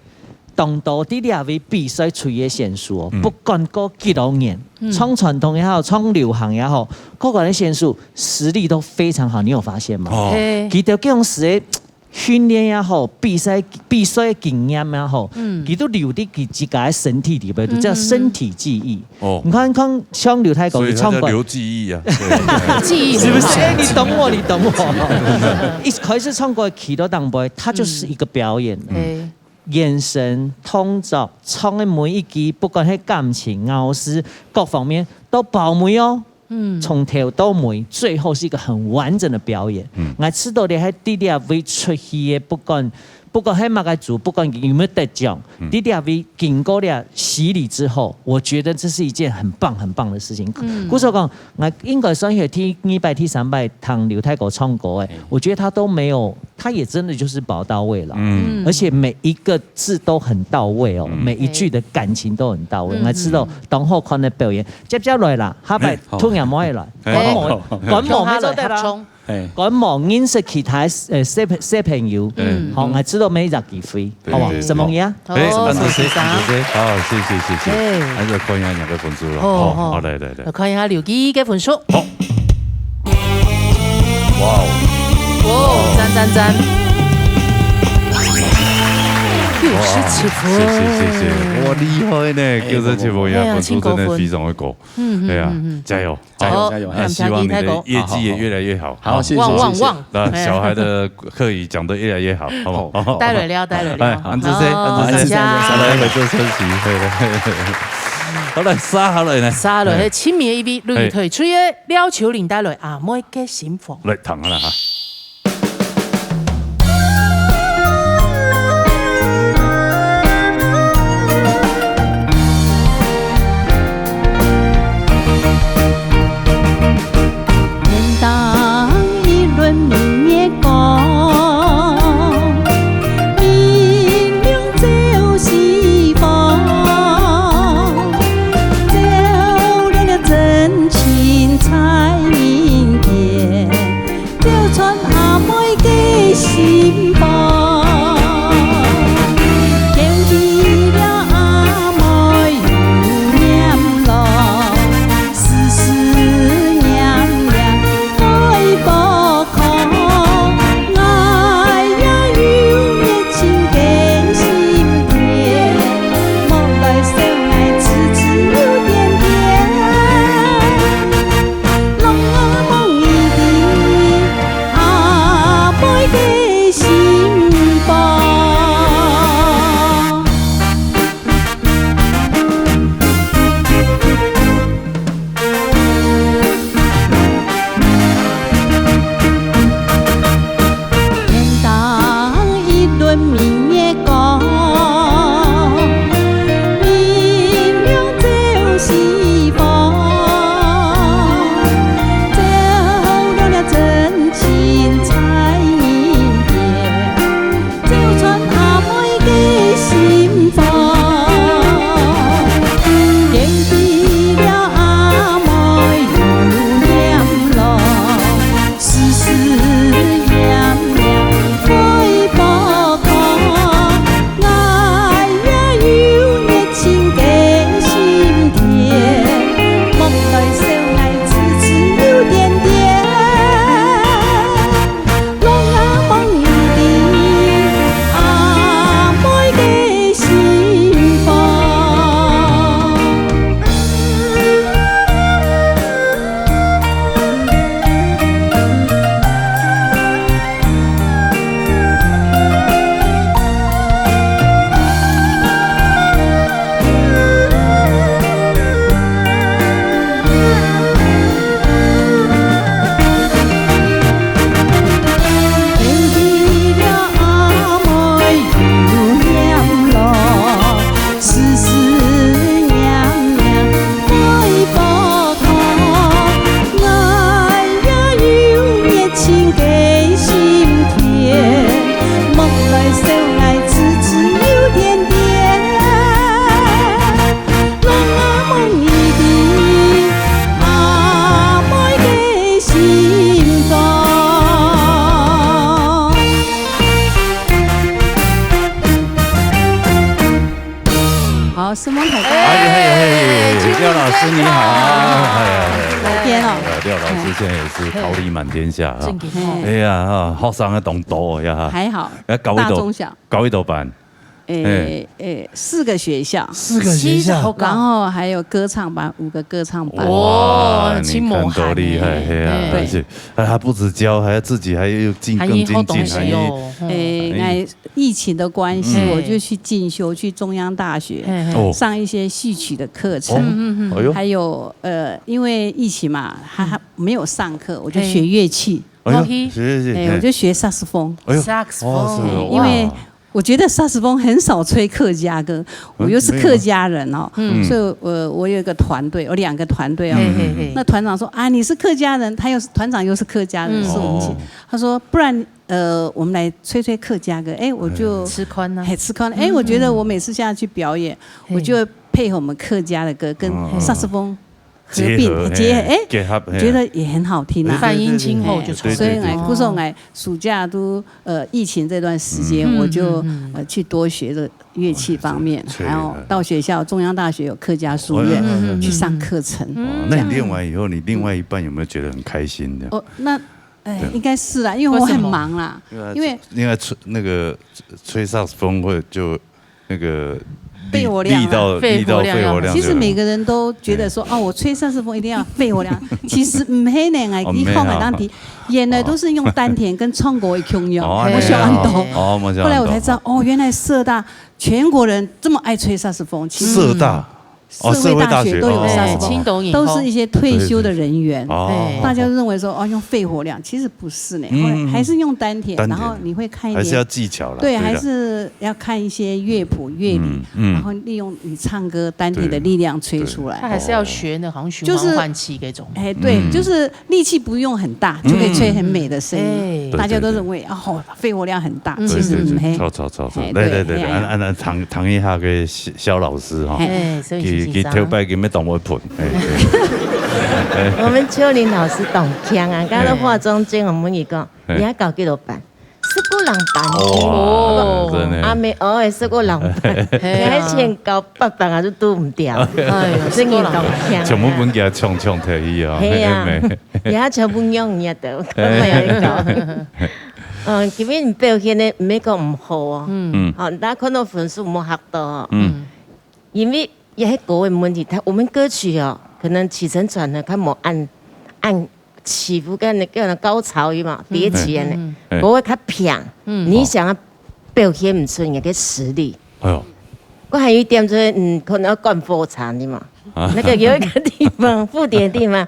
當多在這位比賽出去个選手哦，嗯。不管過幾多年，嗯。唱傳統也好，唱流行也好，各个選手實力都非常好，你有發現嗎？哦。嘿。佢兜該種時个訓練也好，比賽，比賽个經驗也好，嗯。佢都留在佢自家个身體裡背，嗯，叫身體記憶。嗯。哦。你看，看，像劉太公，所以他叫唱歌，劉記憶啊。對。記憶是不是？哎，你懂我，你懂我。一開始唱歌的起到當背，它就是一個表演。嗯。嘿。 眼神、動作、唱个每一句，不管係感情、咬字，各方面都包尾哦。嗯。從頭到尾，最後是一個很完整的表演。嗯。𠊎知道你係在這位出去个，不管，不管係麼个組，不管有沒有得獎，嗯。在這位經過了洗禮之後，我覺得這是一件很棒很棒的事情。嗯。故所講，𠊎應該算係第二擺、第三擺聽劉太公唱歌誒，嗯。我覺得他都沒有 他也真的就是寶刀未老，嗯。而且每一個字都很到位哦，嗯。每一句的感情都很到位。嗯。𠊎知道當好看个表演，接下來啦，下擺，哎，好。同樣也來，哎，觀摩，好。觀摩，共下來合唱。哎。觀摩認識其他，呃，小，小朋友，嗯。好，𠊎知道每一隻機會，對，好不好？對，對。什麼呀？好，哎，恁仔細，恁仔細，好，謝謝，謝謝。哎。還是看一下兩個分數了。好，好，好。好，來，來，來。來看一下劉記憶个分數。好。 哇哦。哦，讚，讚，讚。九十七分。哇，謝謝，謝謝。哇，厲害呢，哎，九十七分呀，哎呀，分數真的非常的高。嗯，嗯，哎呀，嗯，嗯。加油，加油，好，加油，哎，希望你的業績也越來越好。好，謝謝，旺，旺，謝謝。旺。那小孩的客語講得越來越好，好不好？好。帶來了，帶來了。哎，恁仔細，好，恁仔細，感謝，感謝。來，來，做升旗，對，對。好，來，續下來呢。續下來，哎。係親密个一位，哎。 退出个廖秋玲帶來阿妹个心房。來，聽下啦哈。哦，师妹大家。哎，哎，哎，哎，哎，廖老师你好。哎，哎，哎，哎。这边哦。呃，廖老师现在也是桃李满天下啊。正经哦。哎呀，啊，学生个当多呀。还好，哎，搞一朵，大中小。搞一朵班。诶，哎。诶，四个学校。四个学校。四个学校。然后还有歌唱班，五个歌唱班。哇，哇，你看多厉害，真无限欸。嘿啊，对。而且，哎，他不止教，还要自己还要进，还有更精进，好东西哦。还有，嗯。诶，哎。那疫情的关系，嗯。我就去进修，去中央大学，嘿，嘿。哦。上一些戏曲的课程。哦，嗯，嗯，嗯。哎呦。还有，呃，因为疫情嘛，他，他没有上课，我就学乐器。哎呦，哦，嘿。学，学，学，哎，嘿。我就学萨克斯风。哎呦，萨克斯风。哦，是哦，哎，因为哇。我觉得萨克斯风很少吹客家歌，我又是客家人哦，嗯，没有。嗯。所以我，我有一个团队，有两个团队哦。嘿，嘿，嘿。那团长说：“啊，你是客家人。”他又是，团长又是客家人，嗯。是我们一起。哦。他说：“不然，呃，我们来吹吹客家歌。”哎，我就，哎。吃宽呢？嘿，吃宽。哎，嗯。我觉得我每次现在去表演，嘿。我就会配合我们客家的歌，跟嗯，嗯。萨克斯风 合并，结合，结合，嘿，哎，结合，嘿。觉得也很好听啊。对，对，对，对，反应真好就对，对，对，对。所以呢，故所呢，暑假都，呃，疫情这段时间，嗯。我就，嗯，嗯，嗯。呃，去多学这乐器方面，哇，这，这，然后到学校，中央大学有客家书院，嗯，嗯，嗯，嗯。去上课程，哦，那你这样。练完以后，你另外一半有没有觉得很开心的？哦，那，哎，对。应该是啦，因为我很忙啦，为什么？因为因为，因为吹，那个吹萨克斯风会就 那个肺活量啊。力，力道，肺活量啊。力道肺活量就，其实每个人都觉得说，哎。哦，我吹萨克斯风一定要肺活量。其实毋係呢，哎，哦，你看啊，毋係啊。当地，原来都是用丹田跟唱歌的共样，哦，我想很多。哦，我想很多。后来我才知道，哦，原来社大全国人这么爱吹萨克斯风，其实社大，哦，社会大学都有萨克斯风，社会大学，哦。哎，青岛以后。都是一些退休的人员，对，对，对。哦。大家都认为说，哦，用肺活量，其实 不是呢，嗯，嗯，嗯。还是用丹田，丹田。然后你会看一点，还是要技巧啦，对，对啦。还是要看一些乐谱、乐理，嗯，嗯。然后利用你唱歌丹田的力量吹出来。对。他还是要学那好像循环换气那种。就是，哎，对，嗯。就是力气不用很大，就可以吹很美的声音。嗯。哎。大家都认为，对，对，对。哦，肺活量很大，嗯。其实，对，对，对，嗯，嘿。错，错，错，错。哎，来，来，来，对，哎呀。俺，俺，俺唐，唐一下个 萧老师哈，嘿。哎，所以是紧张。佢，佢頭擺佢乜當會噴，哎，對。我們秋玲老師當強啊，剛剛化妝間，我們一講，嘿。你還搞幾多班？十个人班。哇，哦。真的。阿妹，哦，十个人班，嘿啊。你還先搞八班啊，就堵毋掉。哎喲，真个當強啊。全部分佢搶，搶退去啊，嘿啊。嘿，你還全部用你的，嘿。沒有搞。嗯，今日表現呢，毋係講毋好哦。嗯。嗯。好，大家看到分數無嚇到哦。嗯。 因為也係歌个問題，他，我們歌曲哦，可能起承轉合，佢無按，按起伏跟那個高潮有沒有，疊起來呢，嗯，嗯，嗯。歌會較平，嗯。你想要表現毋出你个實力。哎喲。我還有一點就是，嗯，可能要灌火場的嘛。啊。那個有一個地方，附點的地方，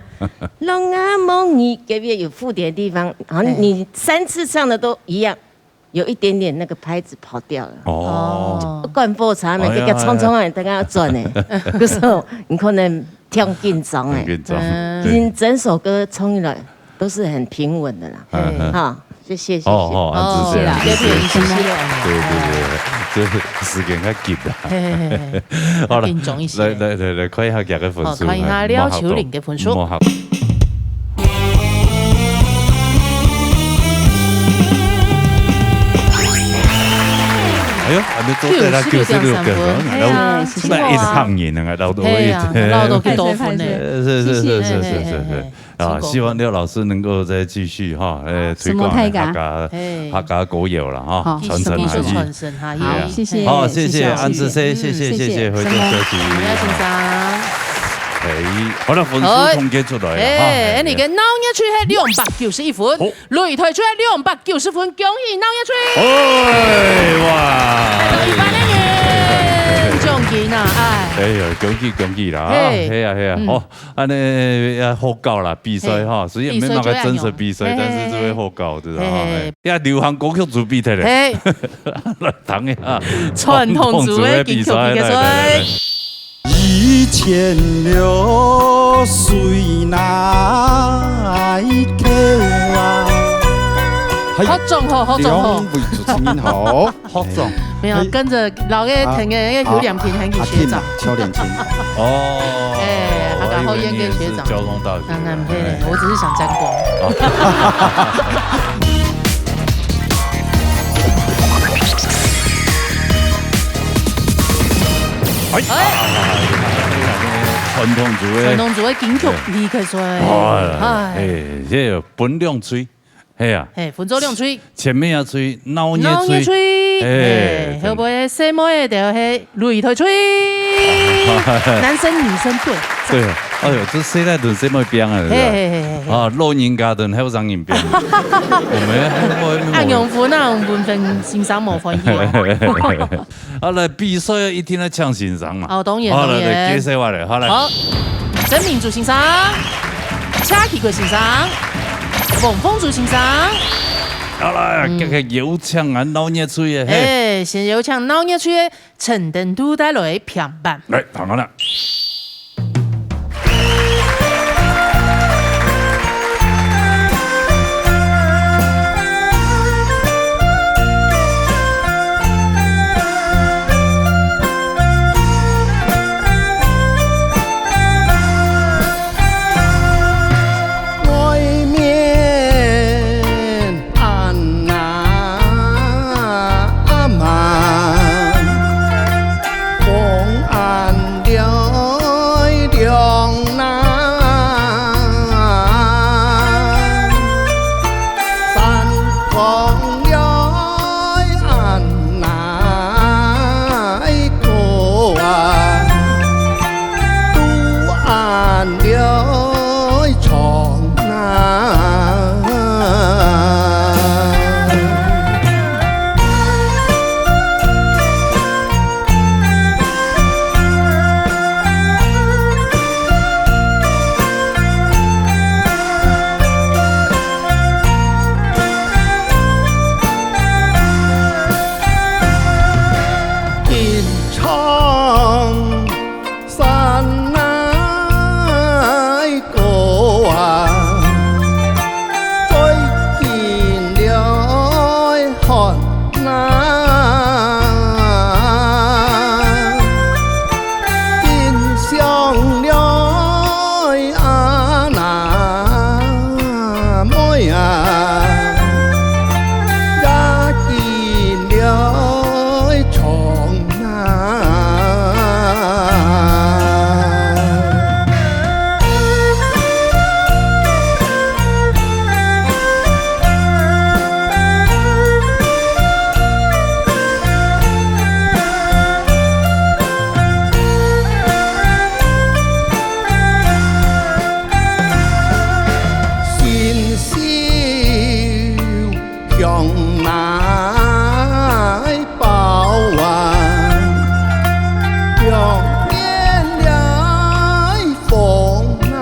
龍啊，夢你隔壁有附點的地方，好像你三次唱的都一樣。 有一點點那個拍子跑掉了。哦。灌火場呢，哦，這個衝衝啊，等下要轉呢。可是你可能挺緊張哎。很緊張。嗯。其實整首歌衝起來都是很平穩的啦。嗯，嗯。哈，就謝謝。哦，哦，啊，哦，是這樣，是啦，謝謝，謝謝。謝謝。對，對，對，對，這時間較緊啦。嘿，嘿，嘿，嘿。好了，緊張一些。來，來，來，來，看一下佢个分數，好，看一下嘿，廖秋玲个分數。莫嚇到，莫嚇到。 哎喲，還沒做對啦，九十六點三分。九十六點三分，哎呀，然後，那一行人啊，老多一點。哎呀，老多幾多分呢？呃，是，是，是，是，是，是，是。嘿，嘿，嘿，嘿。啊，成功。希望廖老師能夠再繼續哈，呃，推廣什麼大家？客家，嘿。客家歌謠了哈，好。傳承下去。繼續傳承下去。好，謝謝，好，謝謝，謝謝，安志生，謝謝，謝謝，謝謝，謝謝，回頭休息。謝謝，謝謝。哎，好了，分數統計出來了哈。哎，哎，你个鬧熱吹係兩百九十一分。好。 擂台出來兩百九十分，恭喜鬧熱吹！哎，哇！一百个人，獎金啊，哎。哎呀，恭喜恭喜啦，啊，嘿。係啊，係啊，嗯。好，恁呢也好搞啦，比賽哈，嘿。雖然沒辦法真實比賽，比賽，嘿，嘿，但是就會好搞，知道哈，嘿，嘿，嘿。哎。呀，流行歌曲組比賽咧。嘿。來，等一下，傳統組的金曲比賽，來，來，來，來。 一千六水那一口啊。好，中好，好，中好。兩位主持人好。好中。沒有，哎。跟著老的，啊，那個有兩瓶，還給學長。啊，邱連青。哦，哎，他搞好煙給學長。我還以為你也是交通大學的。當然配嘞，哎。我只是想沾光。哦。哎，傳統組个，傳統組个金曲，嘿。你可說，哦，哎。哎，這个分兩喙，嘿啊，嘿，分做兩喙，前面一喙，鬧熱喙，鬧熱喙，嘿，嘿，後尾細妹个就係擂台喙，男生女生對。對啊，哎喲，這世代都細妹變啊，是吧？嘿，嘿，嘿，嘿，嘿。啊，老人家同後生人變，我們還，我們，恁樣分啊，分分先生無歡喜哦。 啊，來比賽一定愛請先生嘛。哦，當然，好，來，當然。來，介紹下來，好，來。好，曾明珠先生、謝啟國先生、王鳳珠先生。好啦，嗯。這个有請啊，鬧熱喙个，嘿。哎，先有請鬧熱喙个陳登圖帶來評判。來，聽好了。 外面 恁那暗，風恁來涼那，山崗來恁那高啊。 都恁來唱啊。 緊唱山內歌啊，最緊來看啊，緊上來啊，那妹啊。 也緊來唱啊。 新秀向哪包啊？向面來風啊，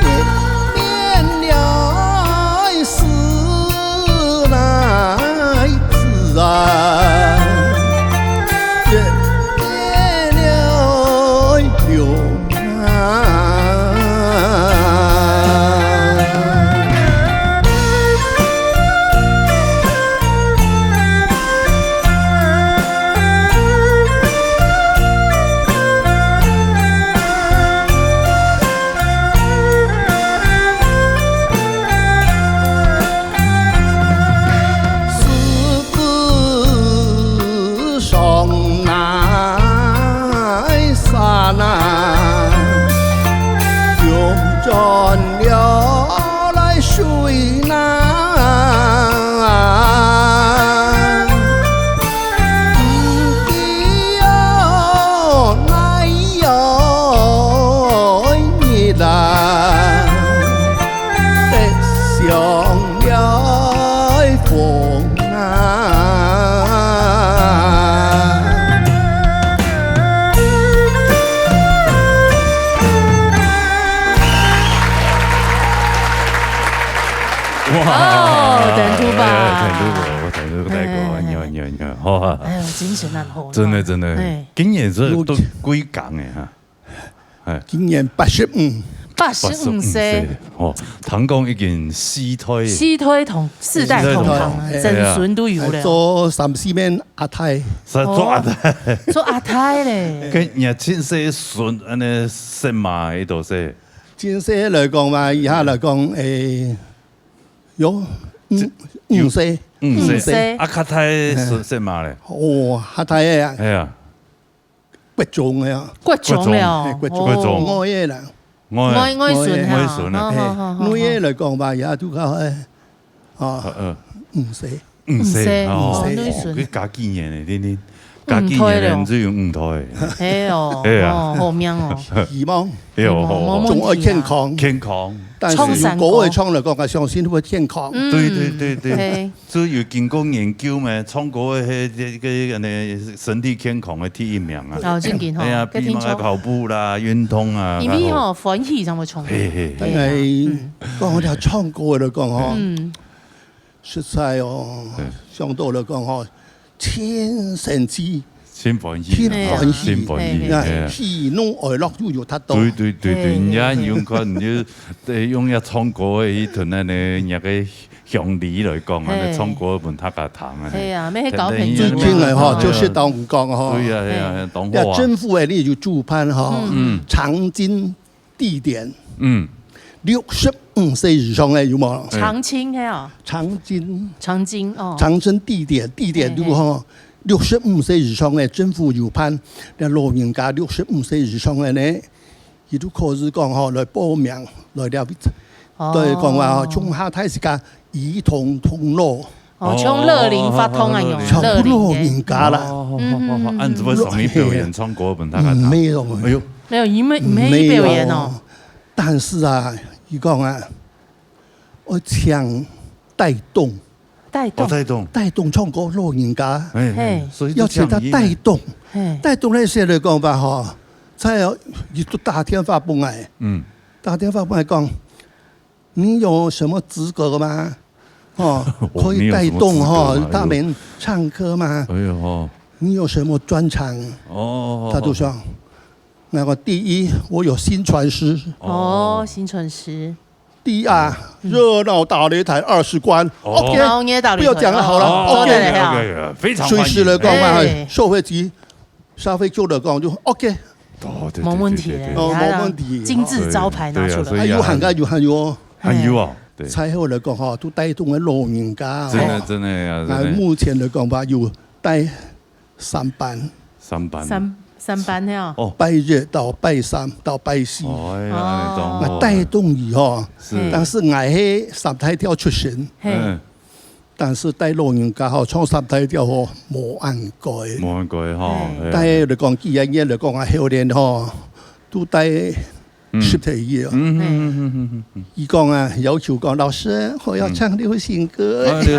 一面來 是來自然，越變了有难。 獅子上哪山啊，用盡了來水哪。 毋知哦，哪有日啊，得上了風啊。 哇！哦，登圖吧。哎，登圖吧，登圖大哥，哎，哎，哎。你好，你好，你好，好啊。哎呦，精神很好。真的，真的，哎。今年是都幾歲个哈？哎。今年八十五。八十五歲。八十五歲，哦，聽講已經四代。四代同，四代同堂，四代同堂，哎。曾孫都有了。還做三四面阿太。是做阿太。哦，做阿太咧。該你親生孫，恁呢識嘛，佢都係。 真實來講嘛，以下來講，誒，有五，五歲。五歲。五歲。啊，較大个係，係麼个咧？哦，較大个啊，哎呀。國中个啊。國中了哦。國中。國中。哦。五歲啦。五歲。外，外孫哈。外孫啊。好，好，好，好。嘿，五歲來講吧，也都較，哎，啊，呃，呃。五歲。五歲，五歲，哦，哦，外孫。哦，佢加幾年呢，你，你，加幾年呢，嗯，對了。你就有五代。哎喲，哎呀。哦，好命哦。希望。哎�呦，好，好。中愛健康。健康。但是如果會唱的歌，我相信會健康。嗯。對，對，對，對。嘿。 所以有經過研究咩，唱歌个，該，該，該，該，身體健康个第一名啊。哦，正經吼，哎呀，該聽說。比那個跑步啦、運動啊，因為吼，較好。歡喜正會唱歌。嘿，嘿，嘿。對啊。哎，嗯。講到唱歌來講吼，嗯。實在哦，對。想到來講吼，盡神奇。 盡歡喜啊，盡歡喜。盡歡喜，哎，哎。喜怒哀樂又有得到。對，對，對，對，嘿，人家嘿，嘿。用看，你就，對，用要唱歌的一段那呢，人家个鄉里來講啊，嘿。那唱歌分大家聽啊，嘿。嘿啊，乜係搞很久。最近个吼，哎呀。就適當講吼。對啊，對啊，嘿。當好啊。要政府个，你就主辦吼，嗯。長青 地點，嗯。六十五歲以上个有無？長青係哦。長青。長青哦。長青地點，地點就吼，嘿，嘿。六十五歲以上个政府有辦，該老人家六十五歲以上个呢，佢就可以講吼，來報名，來了，哦。對，講話吼，從下大自家 兒童通路。哦，像樂齡活動啊，哦，用樂齡个。全部老人家啦。哦，好，好，好，好。嗯，啊，你做麼个上去表演唱歌分大家聽？嗯，沒有。哎喲。沒有，你們，你們沒有表演哦。沒有。但是啊，佢講啊，我想帶動。帶動。哦，帶動。帶動唱歌老人家。哎，哎，嘿。所以都要請他帶動。嘿。帶動那些來講吧，吼，才有，佢就打電話分𠊎。嗯。打電話分𠊎講， 你有什麼資格嗎？哦，哦，可以帶動哈，你有什麼資格嗎？他們唱歌嗎？哎喲，哦。你有什麼專長？哦，他就說，那個第一，我有薪傳師。哦，薪傳師。第二，嗯。熱鬧大擂台二十關。哦。OK，然後你也打擂台。不要講了，好了，哦，OK。OK，OK，非常歡迎。隨時來講嘛，哎。收費機 消費者來講就OK。哦，對，對，無問題，對，對，對。哦，無問題。金字招牌拿出來。對，對啊，所以啊，還有，還有，還有哦。還有哦，對。最後來講吼，都帶動个老人家吼。真的，真的呀，真的。啊，目前來講吧，有帶三班。三班。三，三班係哦。哦。拜日到拜三到拜四。哎呀，哦。那當好啊。那帶動以後，是。但是𠊎係三大調出身。嘿。嗯。 但是帶老人家吼，唱三大調吼，無恁該。無恁該吼，嘿。哎呀。帶來講，幾下年來講啊，後年吼，都帶嗯。十台以後。嗯，嗯，嗯，嗯，嗯，嗯。佢講啊，要求講，老師，我要唱流行歌。嗯。啊，流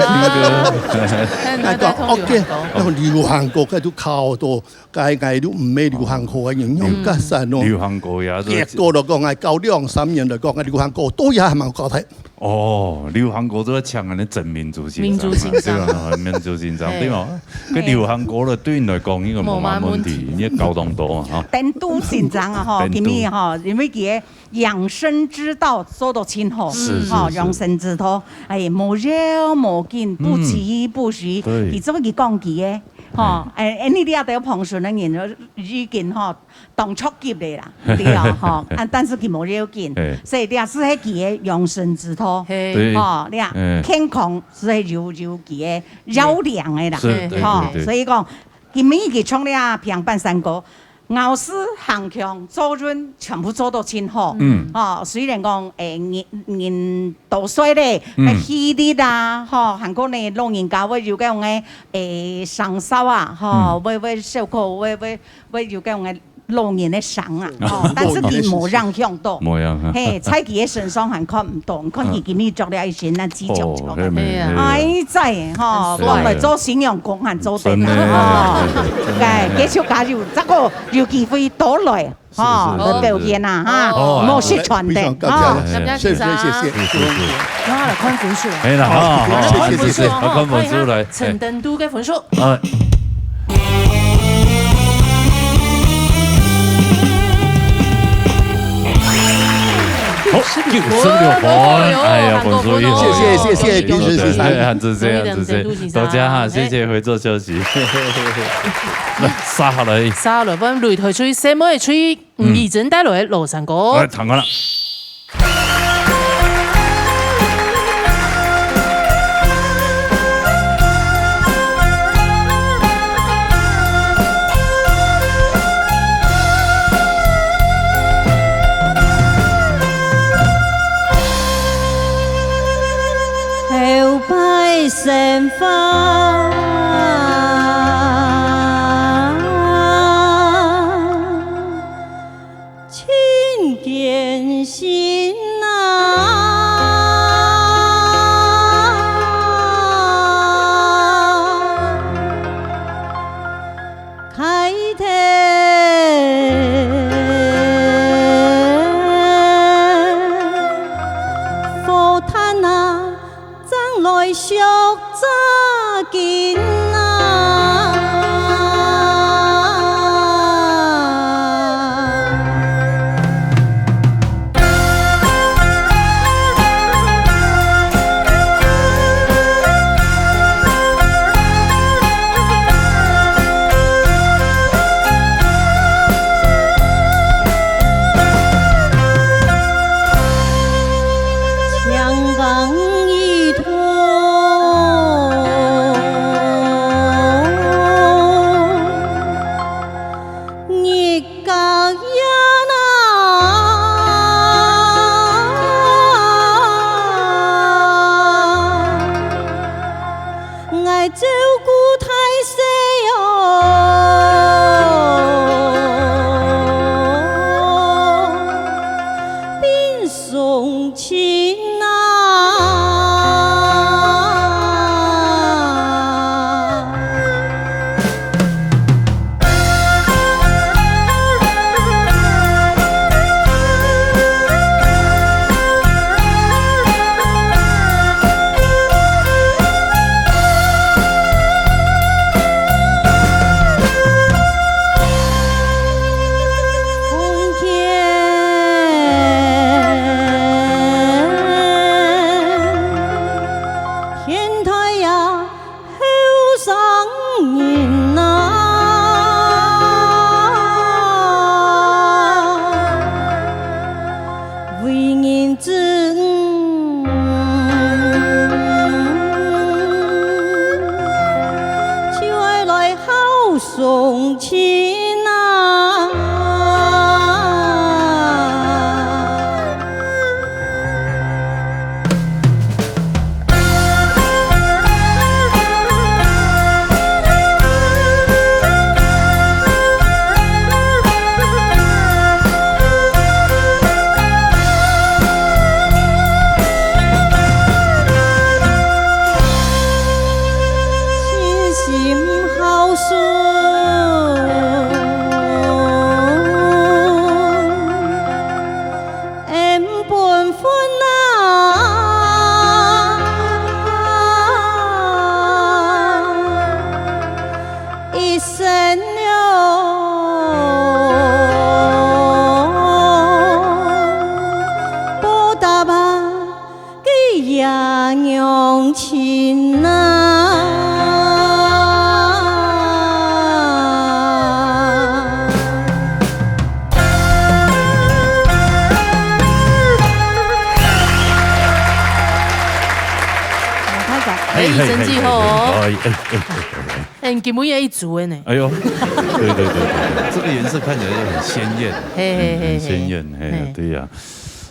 行歌。哎，講，OK，哦。那流行歌，該就考到 該，該都毋係流行歌个人，用較散咯。流行歌呀，這個結果來講，哎，搞兩三年來講，哎，流行歌都也還蠻搞的。哦，流行歌都要搶人的真民族心聲嘛，民族心聲。對吧？民族心聲，嘿。對吧？嘿。該流行歌了，對你來講，應該無麼問題，無麼問題。你也搞當多嘛，哈。等都緊張啊，哈，等都。今日哈，因為佢个養生之道做到盡好，是，是，哈，是。養生之道，哎，無要無緊，不急不徐，嗯。對。佢做佢講佢个， 吼，哎，哎，你這兜旁順个人已經吼，當著急个啦，對啊，吼，啊，但是佢無要緊，哎。所以這係佢个養生之道，嘿。對。吼，這哎。健康係有，有佢个要領个啦，是，對，吼，對，對。所以講，今日佢唱這平板山歌，咬字、行腔、做韻全部做到盡好，嗯。吼，雖然講，哎，人，人多歲咧，嗯。氣力啊，吼，還過呢，老人家會有該種个 誒，聲嗽啊，吼，嗯。會，會小可，會，會，會有該種个老人个聲啊，吼，但是佢無影響到。無影響。嘿，在佢个身上還看毋到，你看佢今日著了一身那紫色色个。哦，嘿，嘿，嘿。哎，在，吼，很帥。講來做新娘公還做得啦，真的，吼。真的。該，繼續加油，再過有機會多來。 吼，是，是，來表演啊，哈，是，是。哦，莫失傳的，非常感謝，哈。謝謝，謝謝，謝謝。好，來看分數。哎啦，好，好，好，看分數，謝謝，謝謝。好，看分數來。看一下陳登都个分數。哎。好，九十六分，哎呀，分數一好。謝謝，謝謝，平時先生。哎，很謝謝，很謝謝，多謝哈，謝謝回座休息。來，接下來。接下來，我們擂台區，三妹區。 吳怡珍帶來个老山歌。來，唱歌啦。親見心啊，開忒火炭啊， 正來惜紮根啊。 𠊎照顧大細哦，並送親啊。後生人啊，為人子女，就愛來孝順親啊。 盡心孝順，恩本分啊，一生了，報答啊， 佢也娘親啊。哎，嘿，嘿，真是好哦。嘿，嘿，哎，哎，哎，哎，哎。哎，你今晡日一組的呢。哎呦，對，對，對，對，對，這個顏色看起來就很鮮豔，嘿，嘿，嘿，很，很鮮豔，嘿，嘿。對呀。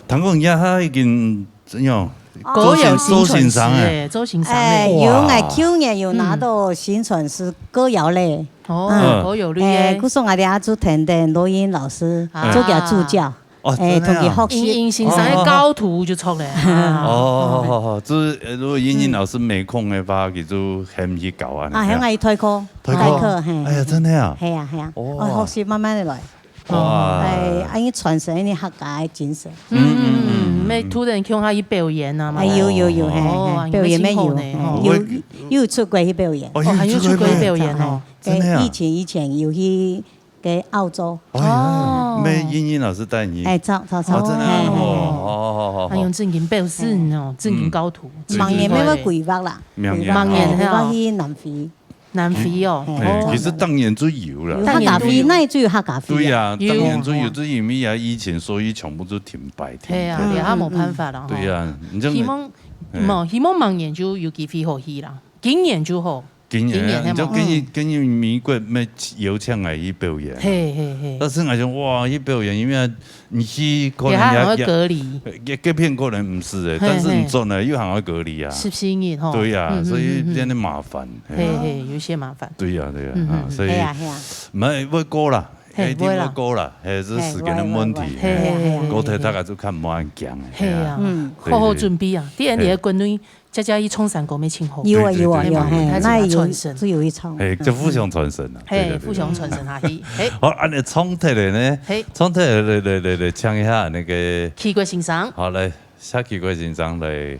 聽講你還已經 真有，哦。歌謠新傳師欸，周先生欸。周先生欸。哎，有，哇。𠊎舊年有拿到新傳師歌謠咧。哦，嗯。歌謠類欸。哎，故所𠊎等下就跈等羅英老師，啊。做佢助教。哦，哎，真的啊。同佢學習。英，英先生个教徒就著咧。哦。啊。哦，好，好，好，就是，呃，如果英英老師沒空的話，嗯。佢就喊佢教啊，啊，你看。喊𠊎去代課，代課。代課，嘿。哎呀，真的啊。嘿呀，嘿呀。哦。哦，學習慢慢地來。 哇。哎，恁樣傳承恁樣客家个精神。嗯，嗯，嗯，嗯，嗯。乜突然共下去表演啊嘛。哎，有，有，有，嘿，哦，嘿，表演乜有，你們真好呢，嘿，吼。有，有出國去表演。哦，哦，還有出國表演哦。嘿，真的啊？在疫情以前有去个澳洲。哎呀，哦。乜英英老師帶你？哎，早，早，早。哦，真的啊，嘿，嘿，嘿。哦，好，好，好，好。哎喲，正經表示哦，嗯。正經教徒。嗯。對，對，對。明年乜會規劃啦。明年。明年，哦。嘿哦。規劃去南非。 南非哦。嗯。哎，哦。其實當年就有了。有客家會，該就有。那就有客家會啊。對呀，有。當年就有，有。就因為啊，疫情，所以全部都停擺，停擺。係啊，嗯，這下無辦法啦，嗯，嗯。吼。對呀，你這樣，希望，哎。無，希望明年就有機會好去啦。今年就好。今年啊，今年係無？你知今年，嗯。今年美國乜邀請𠊎去表演啊。嘿，嘿，嘿。但是𠊎想，哇，去表演，因為你去可能也，也還會隔離。也，也，該片可能毋係誒，嘿，但是你轉來又還要隔離啊。嘿。十四日吼。對啊，嗯，所以真的麻煩，嗯，嗯，嗯。嘿啊。嘿，嘿，有一些麻煩。對啊，對啊，嗯，嗯，啊，嗯。所以，係啊，係啊。毋會，會過啦，嘿，一定會過啦，會啦。嘿，這是時間的問題，嘿，會，會，會。嘿，嘿，嘿，嘿，過忒大家就較無恁驚誒，嘿啊。嘿啊，嗯。好好準備啊，對，對。在你的國內 姐姐去唱山歌乜盡好。有啊，對，對，有啊，對，有啊，對，嘿，對。那有，自由去唱。嘿，就互相傳承啊，嘿，對，對，對，互相傳承下去，嘿。好，恁樣唱忒了呢，嘿。唱忒了，來，來，來，來，請一下那個齊國先生。好，來，請齊國先生來，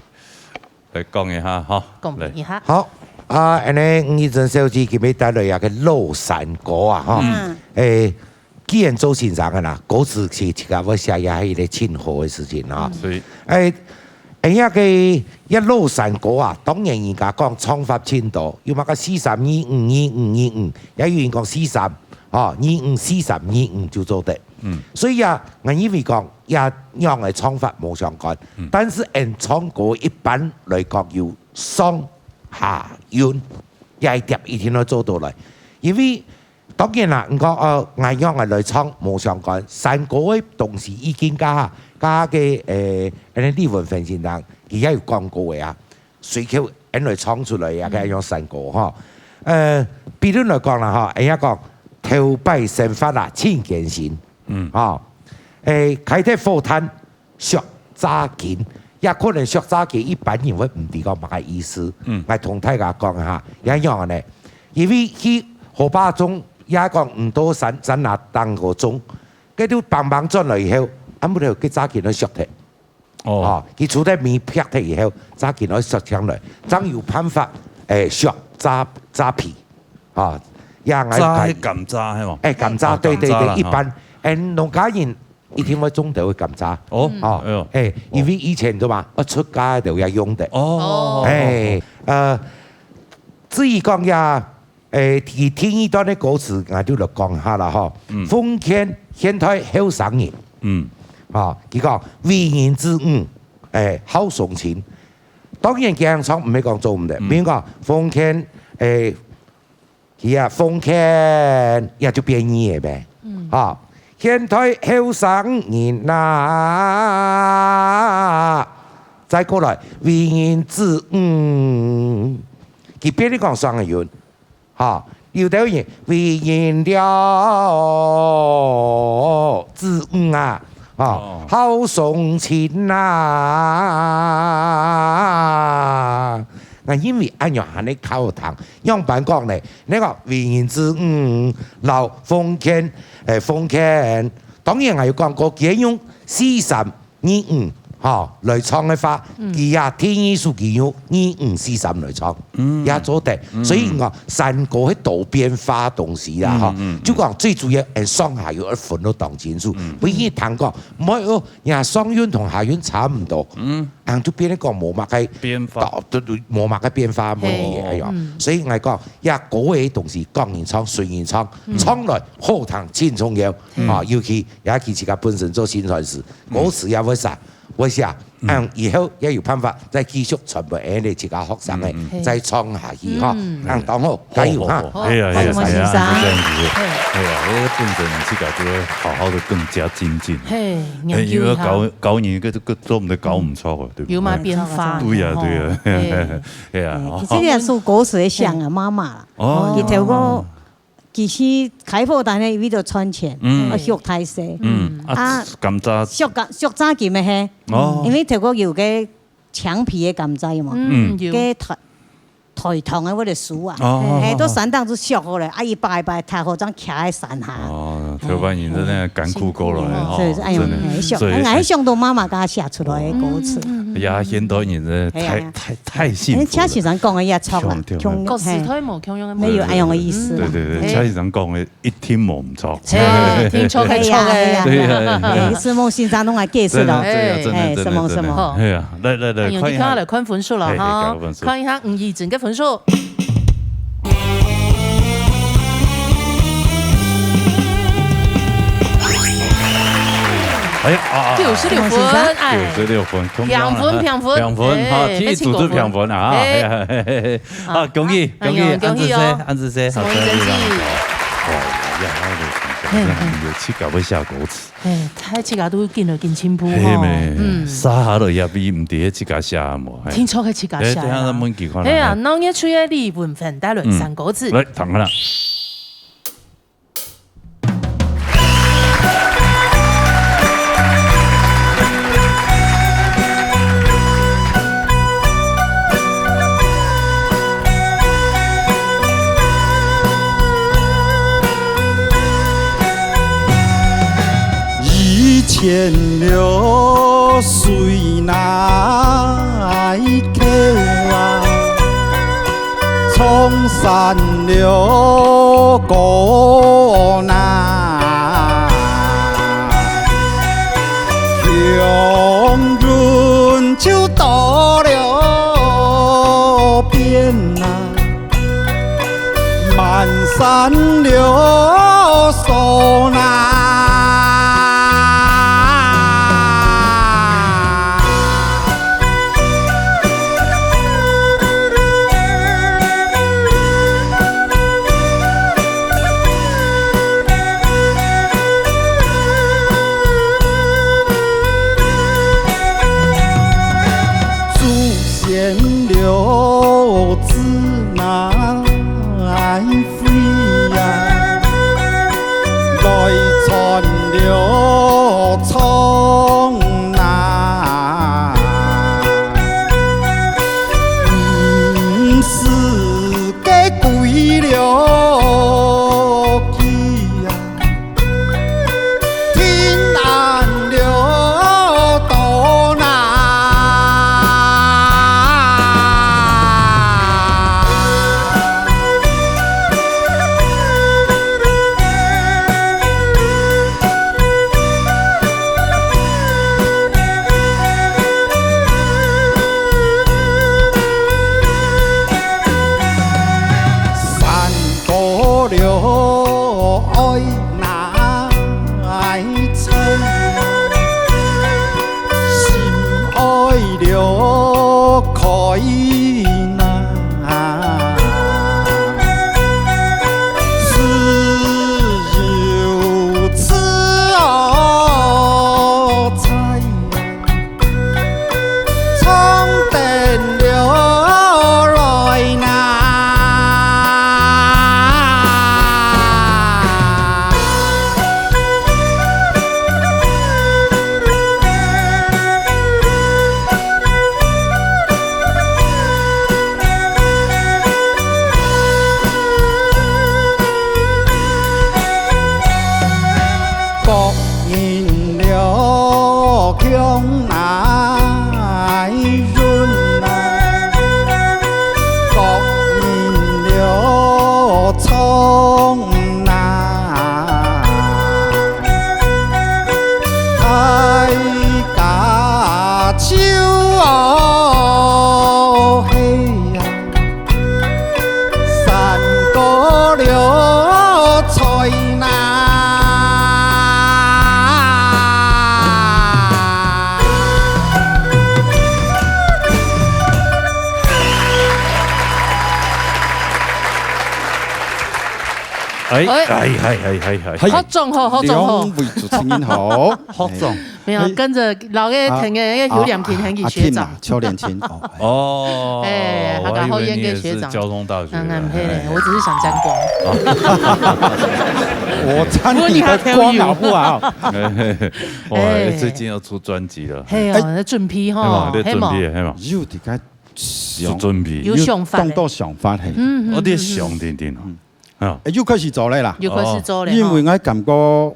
來講一下哈，講一下。來。好，啊，恁樣吳怡珍小姐今日帶來一個老山歌啊，哈。嗯。誒， 既然做先生个啦，歌詞是自家會寫，也係一個盡好个事情啊。嗯。所以，誒，誒，該個，該老山歌啊，當然人家講唱法盡多，有麼个四三二五二五二五，也有人講四三，吼，二五四三二五就做得。嗯。所以啊，𠊎認為講，也仰个唱法無相干，嗯。但是𠊎唱歌一般來講有上下韻，這一點一定要做到來，因為 當然啦，你講，呃，𠊎仰仔來唱無相干，山歌个東西已經甲，甲个，呃，恁呢李文芬先生，佢也有講過个啊，隨口恁來唱出來啊，嗯。該樣山歌吼。呃，比如來講啦吼，人家講，頭擺生活啊，盡艱辛，嗯。吼，誒，開忒火炭， 削炸金，也可能削炸金，一般人會毋知講麼个意思。嗯。𠊎同大家講一下，也樣呢，因為去河壩種，也講毋多山，山林頂高種，該就挷挷轉來以後，暗晡頭該炸金愛削忒。哦。哦，佢除忒尾劈忒以後，炸金愛削上來，正有辦法，誒，削炸，炸皮。啊，也𠊎炸該甘蔗，係無？誒，甘蔗，哦，對，對，對，甘蔗啦，一般，哦。誒，農家人 一定會種到个甘蔗。哦，哦，哎喲。誒，因為以前對嘛，愛出家就要用的。哦。誒，呃，至於講呀，誒，第，第二段个歌詞，𠊎就來講下啦吼。嗯。奉勸現代後生人。嗯。啊，佢講為人子女，誒，孝順親。當然，這樣唱毋係講做毋得，嗯。比如講奉勸，誒， 佢啊，奉勸也就變義个咩？嗯。哈，現代後生人啊，再過來為人子女，佢變你講雙个韻，哈，有兜人為人了子女啊， 哦，哦。孝順親啊。𠊎認為恁樣還係較好聽，仰般講呢？你講為人子女，摎奉勸，誒，奉勸，當然𠊎有講過，佢用四三二五，吼，來唱个話，嗯。佢也第二首佢用二五四三來唱，嗯。也做得。嗯。所以講，山歌係多變化東西啦，吼。嗯，嗯，嗯。就講最主要，誒，上下又愛分到當清楚，嗯。不然聽講，毋好哦， 呀，上韻同下韻差毋多，嗯。恁就變得講無麼个變化。對，對，無麼个變化，無意義，嘿。哎呀，嗯。所以𠊎講，呀，歌个東西，講人唱，順人唱，嗯。唱來好聽，盡重要，嗯。啊，尤其也佢自家本身做宣傳師，嗯。歌詞也會寫，會寫，嗯。嗯，以後也有辦法再繼續傳分𠊎等自家學生个，嗯，嗯。再唱下去，哈，嗯。恁當好，加油，哈。好，好，好。哎呀，哎呀，好，先生。哎呀，這樣子，嘿。哎呀，這本身自家就會好好地更加精進。嘿， 哎，因為教，研究一下。教你，這个做毋得教毋著哦，對不對？有嘛變化，對呀，吼。對呀。嘿。哎呀，嗯，哦。其實這首歌詞係寫啊媽媽啦。哦。佢透過，其實開火炭呢，為著賺錢，嗯。啊，畜大細。嗯，啊，啊，甘蔗。畜甘，畜炸金个嘿。哦。因為透過有个 青皮个甘蔗有無？嗯，有。該台，台糖个該个樹啊，哦。嘿，到山頂就削好了，啊，一把一把拆好，正徛在山下。哦，嘿。頭擺人真的艱苦過來哦，所以是，哎喲，真的。嘿，想，所以，哎，想到媽媽剛剛寫出來个歌詞。嗯，嗯，嗯。哎呀，現代人真的太，嘿啊。太，太幸福了。哎，像先生講个一樣，像啊，像，像，像，嘿。古時代無共樣个嘛。沒有，哎喲，个意思啦。對，對，對，嘿。像先生講个 一定無毋著。嘿，聽著个著个。嘿呀，嘿呀。對呀，嘿呀。嘿，承蒙先生攏來解釋咯。真的，真的，真的，嘿，真的，承蒙，承蒙。真的。哎呀，來，來，來，哎喲，看一下。你看下來看分數了哈。嘿，嘿，看分數。看一下吳怡珍个分數。哎呀，啊，啊，九十六分，九十六分，哎。九十六分，平分，平分，平分，哎，好，第一組就平分啊，哎，哎，哎，哎，哎，好，恭喜，哎呀，恭喜，恭喜哦。恁仔細，恁仔細，好，恭喜，恭喜。哇，呀，哎，哎。有自家會寫歌詞。哎，大自家都緊來緊進步吼。係咩？嗯。寫下來也比毋知自家寫無，哎。聽說係自家寫的啦。哎，等下咱問佢看啦，哎呀，哎。鬧熱隊个李文芬帶來，嗯。三個字。來，聽看啦。 一千六水那一口啊， 唱山了歌呐，祥云就到了边呐，满山了山呐。 祖先留子那 飞呀，来传了唱呐，五十个归了去呀。 平安了到哪？山高了爱 难成，心爱了开呐，自由自由在。 唱得了来呐。 各人了腔来润啊，各人了唱啊，大家就哦嘿呀。 山歌了在哪？哎，哎。哎，哎，哎，哎，哎。好中吼，好中吼。兩位主持人好。好中。 沒有，哎。跟著老爺，啊，聽个，那个有兩瓶很有學長。啊，啊，King啊，邱連青，哦，哎。哦，哎，還有好遠个學長。我還以為你也是交通大學的。嗯，嗯，嘿，嘿。我只是想沾光。我沾你的光好不好？不過你還挺有。哇，哎。最近要出專輯了。嘿哦，哎。在準備吼，嘿嘛，在準備，嘿嘛。嘿嘛。有在該想。有準備。有想法嘞。有當多想法，嘿。嗯，嗯，我在想，嗯，嗯。定定哦。嗯。啊。哎，又開始做了啦。又開始做了，哦。因為吼。我感覺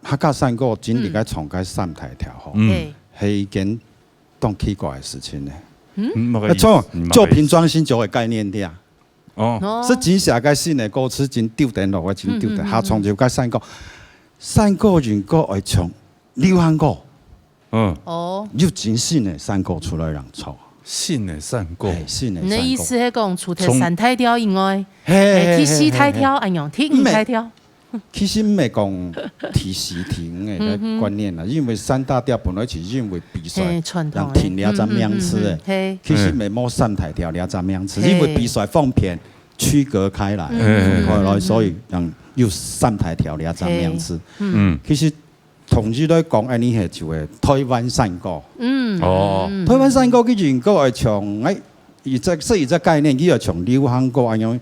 客家山歌真正个唱个三大調吼，嗯。嘿。係一件當奇怪个事情呢。嗯？嗯，麼个意思？呃，唱，你麼个意思？舊瓶裝新酒个概念个啊。哦。哦。係真寫个新个歌詞，真丟等落个，真丟等，嗯，嗯，嗯，下唱就个山歌。山歌如果愛唱流行歌，嗯。哦。有真新个山歌出來人唱。新个山歌。嘿，新个山歌。你个意思係講，除忒三大調以外，從，嘿，嘿，嘿，嘿，第四大調，嘿，嘿。恁樣，第五大調？毋係。其實毋係講第四、第五个概念啦，因為三大調本來就因為比賽，嘿，傳統个。人定這隻名次个。嗯，嗯，嗯，嗯，嘿。其實毋係無三大調這隻名次，嗯。因為比賽方便區隔開來，嗯。分開來，嗯，嗯，嗯。所以人有三大調這隻名次。嘿。嗯。嗯。其實統一來講，恁呢係就係台灣山歌。嗯。哦。嗯。台灣山歌其實應該會像，哎， 佢這，所以這概念，佢愛像流行歌恁樣，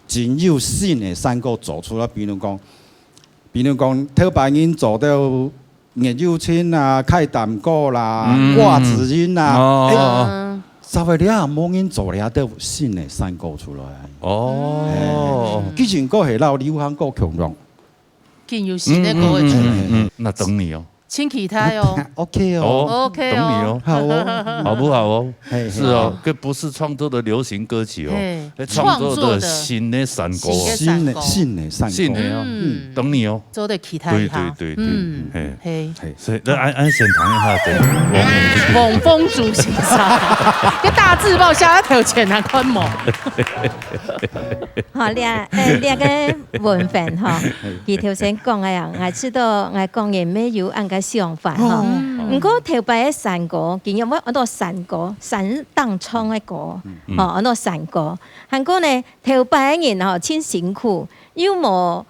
真有新个山歌做出來。比如講，比如講，頭擺人做到葉友清啊、凱達歌啦、嗯。郭子英啊，哦，哎，哦，哦。嗯。稍微了無人做了都新个山歌出來。哦。嘿，其實歌係摎流行歌共樣。 緊有新个歌會出來。嗯，嗯，嗯，嗯，那等你哦。真期待哦。OK哦。哦，OK哦。等你哦。好哦。好不好哦？嘿，嘿。是哦，這不是創作的流行歌曲哦，嘿，創作的新的山歌哦。創作的新的山歌。新的，新的山歌。新的哦。嗯。等你哦。做得期待一下。對，對，對，對。嗯。嘿。嘿。嘿。所以，那恁，恁先談一下這個王宏。王宏主席上，這大字報寫在頭前啊，看無？ 吼，這，呃，這个文煥吼，佢頭先講个啊，𠊎知道𠊎講个乜有恁个想法吼。哦。嗯。毋過頭擺个山歌，佢因為安到山歌，山當唱个歌，嗯。吼，安到山歌。還過呢，頭擺个人吼，真辛苦，又無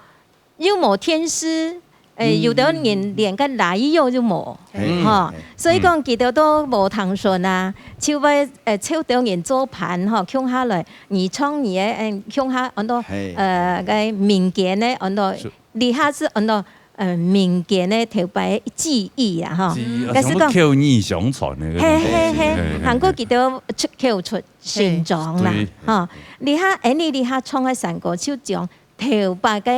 又無電視，誒，嗯。有兜人連个radio都無，嘿，吼，嘿，所以講，嗯。佢兜都無通訊啊，就會，誒，湊兜人做伴吼，共下來，你唱你个，誒，共下安到，嘿。呃，个民間个安到，是。這下係安到，呃，民間个頭擺个技藝啊，吼。技藝啊，但是講，全部口耳相傳个，嘿，嘿，嘿，嘿，嘿，還過佢兜出口出新莊啦，嘿。對。吼。這下，誒，你這下唱个山歌，就將頭擺个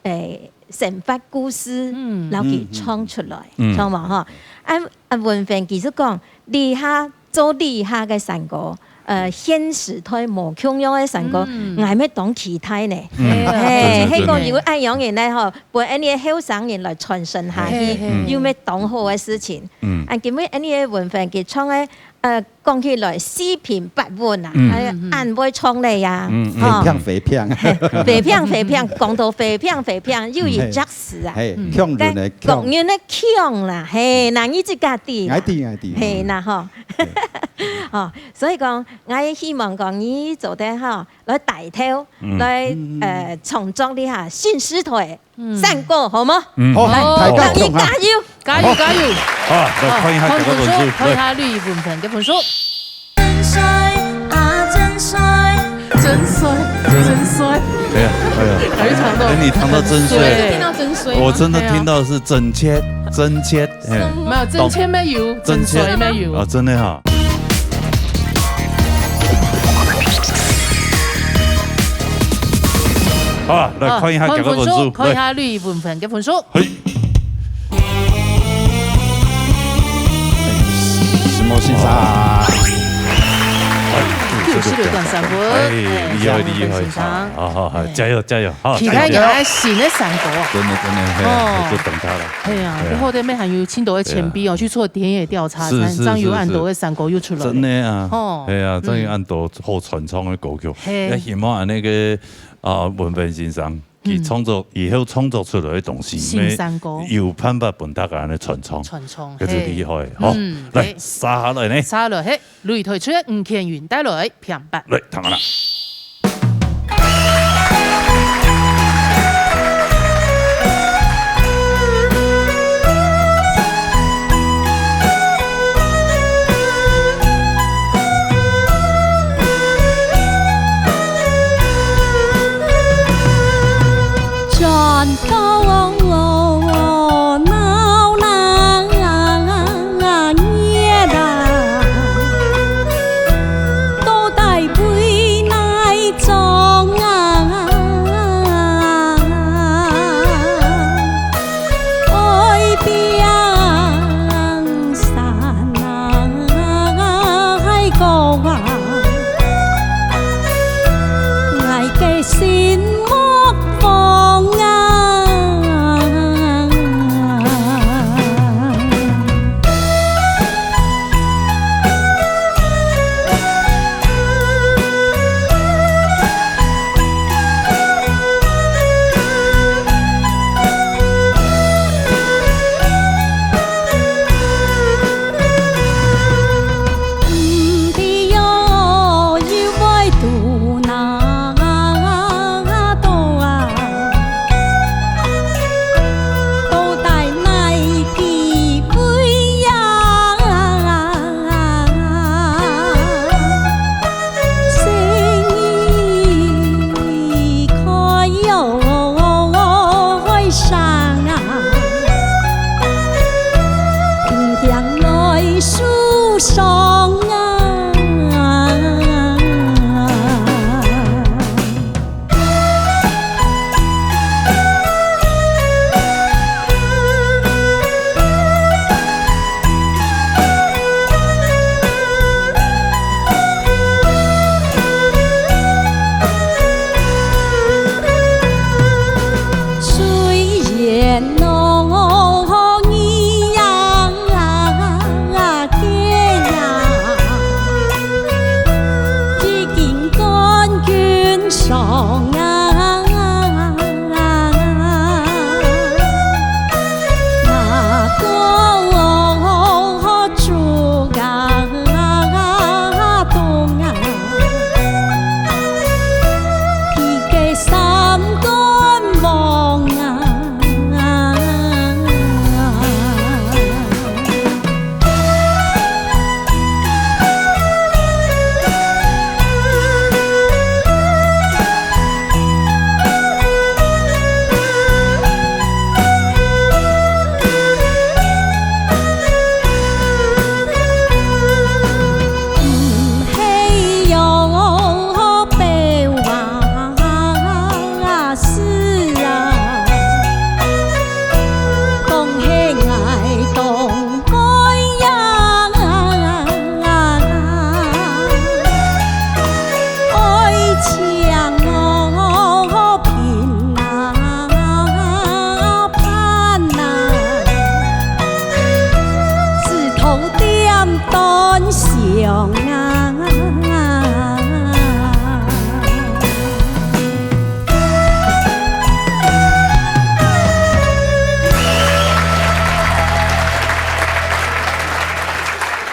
誒，生活故事，嗯。摎佢唱出來，嗯。唱無吼？啊，啊，文煥其實講，這下做這下个山歌，呃，現時代無共樣个山歌，嗯。𠊎乜當期待呢。嗯。嘿，係講有恁樣人呢吼，分𠊎等後生人來傳承下去，嘿，嘿。又乜當好个事情。嗯。啊，今晡𠊎等个文煥佢唱个，呃， 講起來四平八穩啊，嗯。哎，恁會唱咧呀，嗯，嗯。吼。肥胖，肥胖。肥胖，肥胖，講到肥胖，肥胖，又一隻字啊。嘿，嗯。強人个強。該國人个強啦，嘿，那你自家知啦。𠊎知，𠊎知。嘿，那吼。嘿。吼，所以講，𠊎希望講你做得吼，來帶頭，嗯。來，嗯，嗯，嗯。呃，創作這下新時代 嗯。山歌，好無？嗯。好，來，大家共下。加油！加油，加油！好，來看一下這個分數，好，來。看一下呂文煥个分數。真帥啊，真帥。真帥，真帥。真帥。哎呀，哎呀。還有唱到哎，你唱到真帥。真帥。聽到真帥嗎？我真的聽到是真切，真切，哎。沒有，真切沒有，真切。真帥沒有。啊，真的哈。 好啊，來看一下這個分數，啊，看分數，來。看一下呂文煥个分數。嘿。什麼先生？哇。哎，九十六點三分。哎，厲害，哎，厲害。先生。好，好，好，哎。加油，加油，好，期待你个新个山歌啊。真的，真的，嘿，哦。就等他了。哎呀，對啊。以後這邊還有盡多个前輩哦，對啊。去做田野調查，是，是，正有恁多个山歌又出來。是，是。真的啊。哦。哎呀，正有恁多好傳唱个歌曲。 嘿。也希望恁呢个，啊，文煥先生，嗯。佢創作，以後創作出來个東西，新山歌。有辦法分大家恁呢傳唱。傳唱，這就厲害，嘿。吼。嗯，來，嘿。續下來呢？續下來，嘿，擂台出个吳乾雲帶來，平八。來，聽下啦。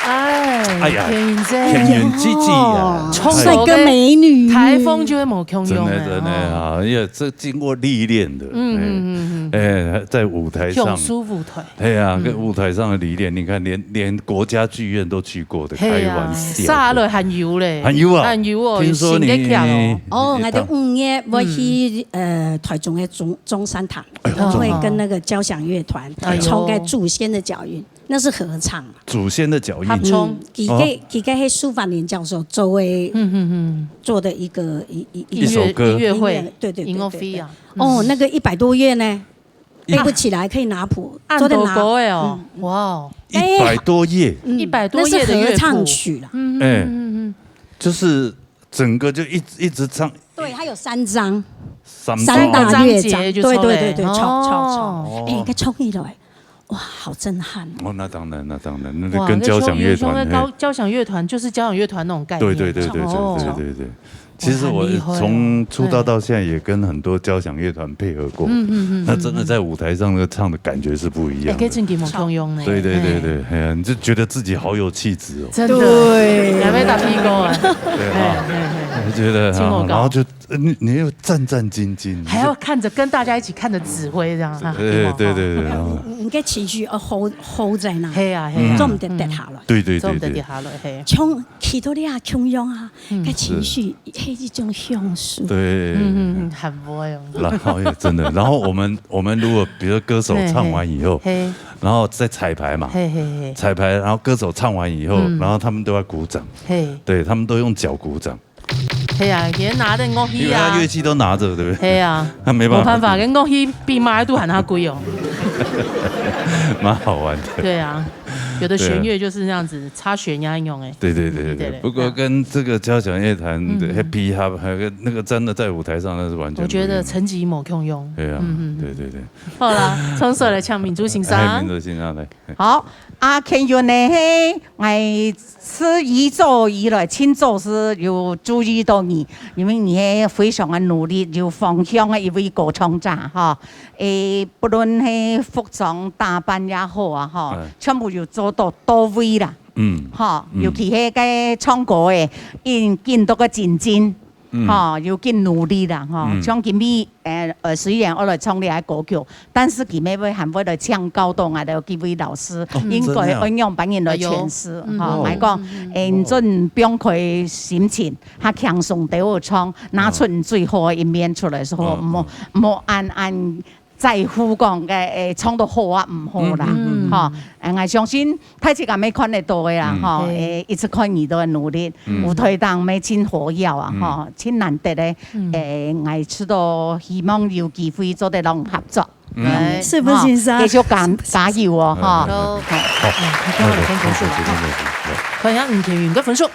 哎，哎呀，田云姐，田云姐姐啊，哦，冲头个帅哥美女，台风就會無共樣的，真的，真的啊，因為這經過歷練的，嗯，嗯，嗯，嗯。哎，在舞台上，享受舞台。哎呀，嗯。跟舞台上的歷練，你看，連，連國家劇院都去過的，嘿啊，開玩笑的。下來還有咧，還有啊，還有哦，聽說你有新的劇哦。哦，你，你，我等五月會去，嗯。呃，台中的中，中山堂，哎呦，我會跟那個交響樂團，哎呦。唱該《祖先的腳印》。 那是合唱啊。祖先的腳印。合唱。嗯，佢个，哦。佢个係蘇芳蓮教授做的，嗯，嗯，嗯。做的一個，一，一，一首歌。音樂，音樂會，音樂，對，對，對，音樂會啊。對，對。哦，嗯。那個一百多頁呢，一，背不起來，可以拿譜，按坐在那。多高的哦，嗯，嗯。哇哦。哎。一百多頁。嗯，一百多頁的樂譜。那是合唱曲啦。嗯，嗯，哎，嗯，嗯，嗯。就是整個就一，一直唱。對，它有三張。三張。三大樂章。三個章節就出來。對，對，對，對，唱，唱，唱。哦。哎，該唱起來。 哇，好震撼哦。哦，那當然，那當然，那就哇，跟交響樂團，那像，像那高，嘿。交響樂團，就是交響樂團那種概念。對，對，對，對，對，哦。對，對，對。其實我哇，很厲害哦。從出道到現在，也跟很多交響樂團配合過。嗯，嗯，嗯，那真的在舞台上那個唱的感覺是不一樣的。哎，跟正經無共樣呢。對，對，對，哎。對，哎呀，你就覺得自己好有氣質哦。真的。對。你還沒打屁股啊？對啊。哎，哎，哎。我覺得，真有感。然後就 呃，你，你又戰戰兢兢，你就還要看著，跟大家一起看著指揮這樣，哈，對，挺好，對，對，對，哈。然後你，你个情緒要hold，hold在那，嘿啊，嘿啊。嗯。做毋得跌下來。對，對，對，對。做毋得跌下來，嘿。像祈禱你啊，共樣啊，嗯。个情緒，是。係一種享受。對。嗯，嗯，嗯，很不會哦。然後也真的，然後我們，我們如果比如說歌手唱完以後，嘿，嘿。然後再彩排嘛，嘿，嘿，嘿。彩排，然後歌手唱完以後，嗯。然後他們都要鼓掌，嘿。對，他們都用腳鼓掌。 係啊，佢拿等樂器啊。因為他樂器都拿著，對不對？係啊，那沒辦法。無辦法，該樂器比馬仔都還較貴哦。蠻好玩的。對啊，有的弦樂就是這樣子，對啊。插弦呀，用欸。對，對，對，對，對。嗯，對，對。不過跟這個交響樂團的，嗯。Happy Hop，還有那個真的在舞台上，那是完全不一樣。我覺得層級無共樣。對啊，嗯，嗯，嗯。對，對，對。好啦，從頭來請明珠先生。哎，明珠先生來。好，啊，Ken Yun呢，嘿，𠊎 自一早以來，盡早係有注意到你，因為你係非常个努力、有方向个一位歌唱者，吼。誒，不論係服裝打扮也好啊，吼，哎。全部有做到到位啦。嗯，吼，嗯。尤其係該唱歌誒，緊，緊到个精進。 嗯。吼，有盡努力啦，吼。嗯。像今晡日，呃，呃，雖然𠊎來唱這个歌曲，但是佢乜會還會來請教到𠊎兜幾位老師，哦，應該愛仰般形來詮釋，真的啊。哎喲。吼，嗯。𠊎講，哦。嗯，嗯，嗯。誒，你準放開心情，較輕鬆地唱，拿出你最好个一面出來，時候，哦，莫，哦。莫恁，恁 在乎講，誒，誒，唱到好啊，毋好啦，嗯，嗯，嗯。吼，誒，𠊎相信大自家乜看得到个啦，嗯。吼，對。誒，一直看你兜个努力，嗯。舞台頂乜盡活躍啊，嗯。吼，盡難得个，嗯。誒，𠊎知道希望有機會做得摎你合作。嗯。嗯，是不是，先生？吼，繼續加，加油哦，嗯。吼。好。好。嗯，你看我的分數了，哈。看一下吳天云的分數。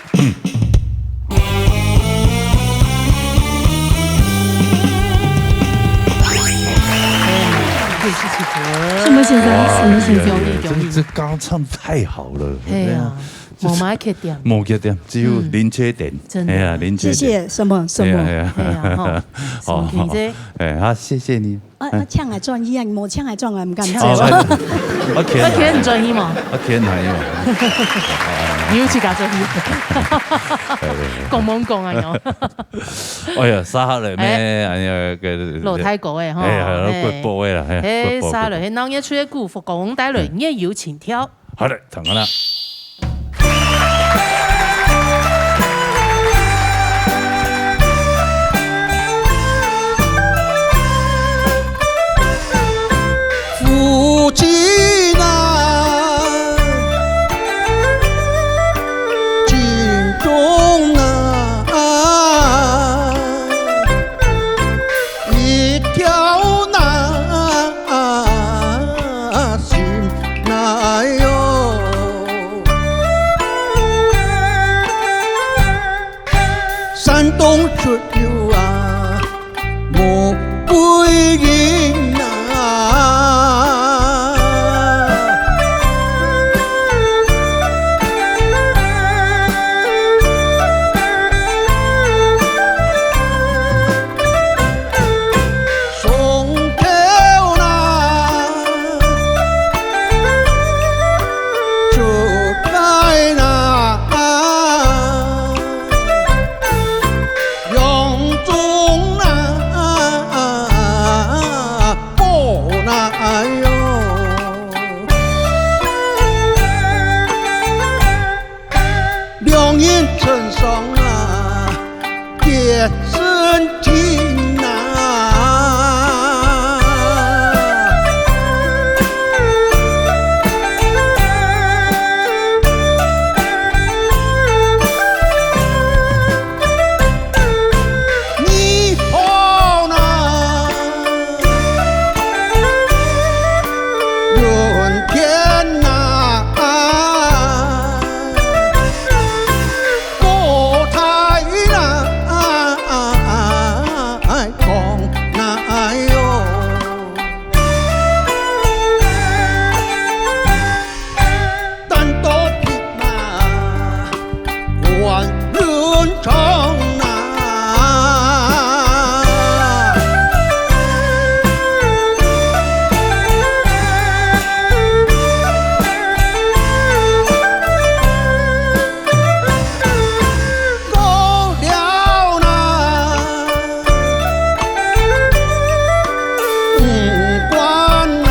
什麼先生？哇，什麼先生？厲害，厲害，這，這高唱太好了。哎呀。無麼个缺點。無缺點，只有嗯。零缺點。真的。哎呀，零缺點。謝謝，什麼，什麼？哎呀，哎呀。哎呀，吼，哦，什麼缺點？哎，好，謝謝你。啊，啊，請來轉去啊，你無請來轉來，毋敢走。請來轉去。哦，OK，OK，你轉去嘛？OK，哪有？你有自家轉去？對，對，對。講罔講啊，喲。哎呀，沙哈了咩？哎。哎呀，个老太公个吼，哎呀，嘿。國寶个啦，嘿，嘿，国宝，沙了，国宝。嘿，鬧熱出个古佛講帶來，嗯。熱友情調。 好的，聽好了。夫妻呐，情重呐，一条呐， 心难哟。山东出游啊，穆桂英啊。松头那，树开那，杨宗那，波那哟。 两人成双啊，结成亲啊。你好哪，云天哪， 国太那，讲那哟，单刀匹马，万人唱那。 高了那，五官那，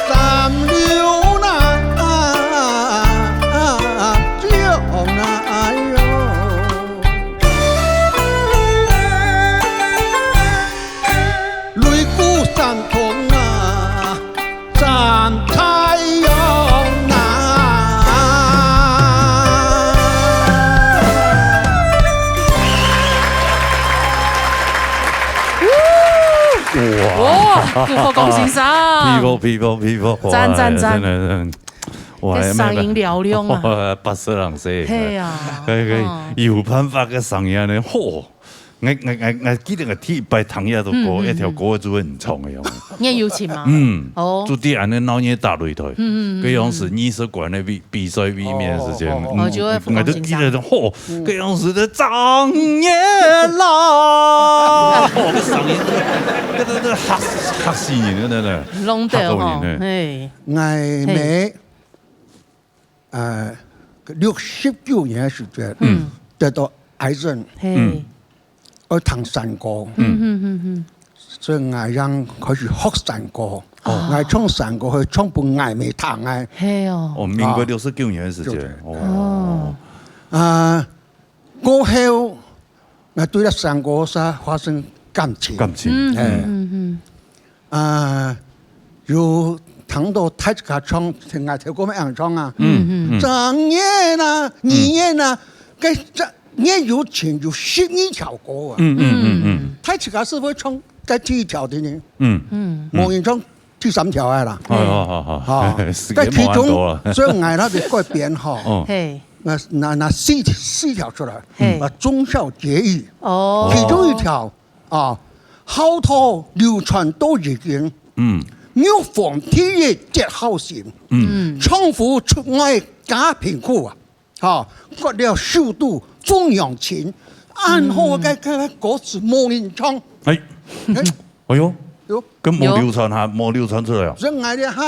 三流那，叫那哟。 擂鼓三通啊，三太阳啊。哇，哇，古佛光先生。佩服，佩服，佩服，赞，赞，赞。哇，真的，真的，哇，这声音嘹亮啊。哇，八十零岁。嘿啊，可以，可以，哦。有办法个声音呢，吼。 𠊎，𠊎，𠊎，𠊎記得𠊎第一擺聽這條歌，嗯，嗯，一條歌就係你唱个樣。你也有唱嗎？嗯，哦。就在恁呢鬧熱打擂台，嗯，嗯，嗯，該樣時藝術館个比，比賽位面个時間，哦，哦，哦。嗯，哦，就係𠊎都記得，吼，該樣時个張燕啦，哦，該聲音，該，該，該嚇，嚇死人，真的，弄得吼，嚇到人呢。嘿。𠊎，嘿。 呃，六十九年个時節，嗯。得到癌症，嘿。嗯。愛聽山歌，嗯，嗯，嗯，嗯。所以𠊎正開始學山歌。哦。𠊎唱山歌，係唱分𠊎姆聽个。嘿哦。哦，民國六十九年个時節，啊。哦。哦。啊， 過後，𠊎對這山歌儕發生感情。感情。嗯，哎。嗯，嗯，嗯。啊，有聽到大自家唱，𠊎頭過愛恁樣唱啊。嗯，嗯，嗯。張燕啊，二燕啊，該這，𠊎有唱有十二條歌啊。嗯，嗯，嗯，嗯。大自家係會唱該第一條个呢？嗯。嗯。無人唱 第三條个啦。哦，好，好，好。好，時間無恁多啦。該其中，所以𠊎那邊改編吼，哦。嘿。該，該，該四，四條出來，嘿。啊，忠孝節義。哦。其中一條，啊，好到流傳到如今，嗯。玉皇天也極好心，嗯，丈夫出外家貧苦啊，哈，割了手肚奉娘情，恁好个个歌詞無人唱。哎，哎，哎呦，有，跟無流傳哈，無流傳出來啊。所以𠊎這下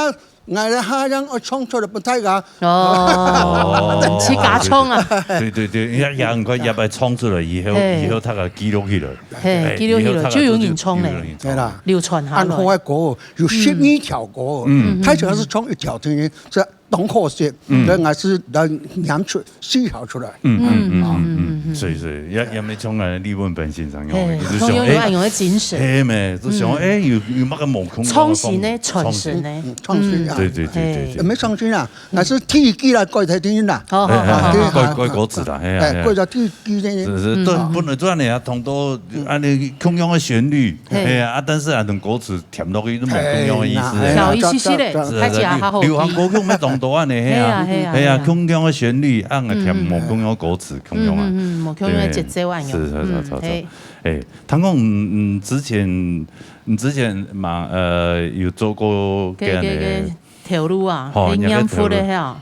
，𠊎這下樣愛唱出來分大家。哦，自家唱啊。對對對，也也很快也把它唱出來，以後嘿以後大家記錄起來。嘿，哎記錄起來，以後大家就有人唱咧。就有人唱。對啦，流傳下來。恁好个歌，有十二條歌，嗯，他主要是唱一條，聽聽，這當可惜，所以𠊎是來念出四條出來。嗯嗯嗯嗯嗯，所以所以也也沒唱啊，李文本先生哦，嘿，就是想哎，同樣有恁樣个精神。嘿咩，就想哎有有麼个無空創新呢，創新呢。嗯，創新啊。對對對對對，沒創新啊。 還係第一句來改來聽聽啦。好好好好。哎，哎，哎，改改歌詞啦，嘿啊，哎，嘿啊。改到第一句聽聽。是是，都本來做恁樣啊，同到恁樣共樣个旋律，嘿。嘿啊，啊，但是啊，同歌詞填落去，都無共樣个意思。嘿啦，嘿啦，調一息息咧，這這這，大家較好記。流行歌曲乜當多恁樣，嘿啊，嘿啊，嘿啊，嘿啊。共樣个旋律，啊，填無共樣个歌詞，共樣啊。嗯嗯嗯，無共樣个節奏恁樣。對，是是是是是。嘿。哎，聽講，嗯嗯，之前，你之前嘛，呃，有做過這樣个，這个个頭路啊，吼，你个頭路。嘿啊。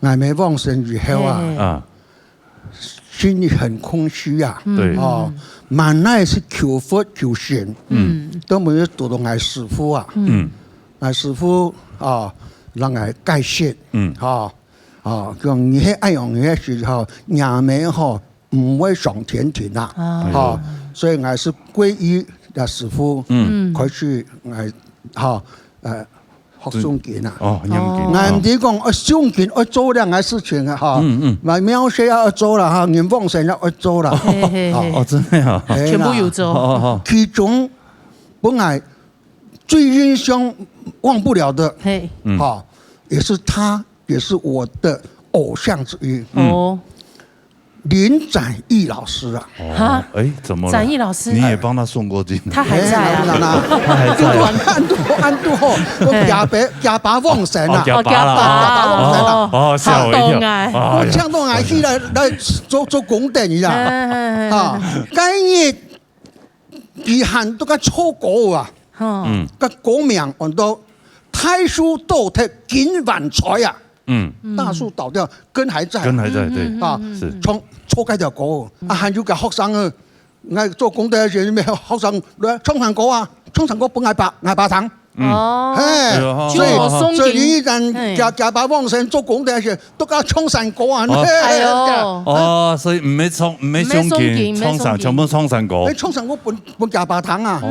𠊎乜往生以後啊，嘿嘿。啊，心裡很空虛啊。對。哦，滿哪去求佛求神，嗯，都沒有堵到𠊎師父啊。嗯。𠊎師父啊，讓𠊎改邪，嗯，哈，啊，講你係恁樣，你係時候，若乜吼，毋會上天庭啊，啊。哈，所以𠊎係皈依了師父，嗯，開始𠊎，哈，呃， 學誦經啊。哦，念經。𠊎毋知講愛誦經愛做兩个事情啊，哈。嗯嗯。買廟事也愛做啦，哈，人往生也愛做啦。嘿嘿嘿。哦，真的啊。嘿啦。全部有做。哦哦哦。其中，本來最印象忘不了的，嘿。嗯。哈，也是他，也是我的偶像之一。哦。 林展翼老師啊。哦，哈？哎，怎麼了？展翼老師。你也幫他誦過經？他還在啊。哎，當然啦。他還在啊。安度，安度吼，我假爸，假爸往生啊。哦，假爸啦。哦，假爸。假爸往生啊。哦，嚇我一跳。嚇到𠊎。哎呀。我嗆到𠊎起來，來做，做功德一下。哎，哎，哎，哎。啊，該日佢喊到該唱歌啊，吼。嗯。該歌名安到大樹倒忒根還在啊。 嗯。大樹倒掉，根還在。根還在，對。嗯，嗯，嗯，啊，嗯，嗯。唱，唱該條歌，啊，還有个學生啊，𠊎做功德个時，學生來唱山歌啊，唱山歌分𠊎爸，𠊎爸聽。嗯。哦。嘿，哎喲，所以，就有誦經。所以你一旦假，嘿。假爸往生做功德个時，都該唱山歌啊。哦。哎喲。哦，所以毋係唱，毋係誦經，毋係誦經，毋係誦經。唱山，全部唱山歌。哎，唱山歌分，分假爸聽啊。哦。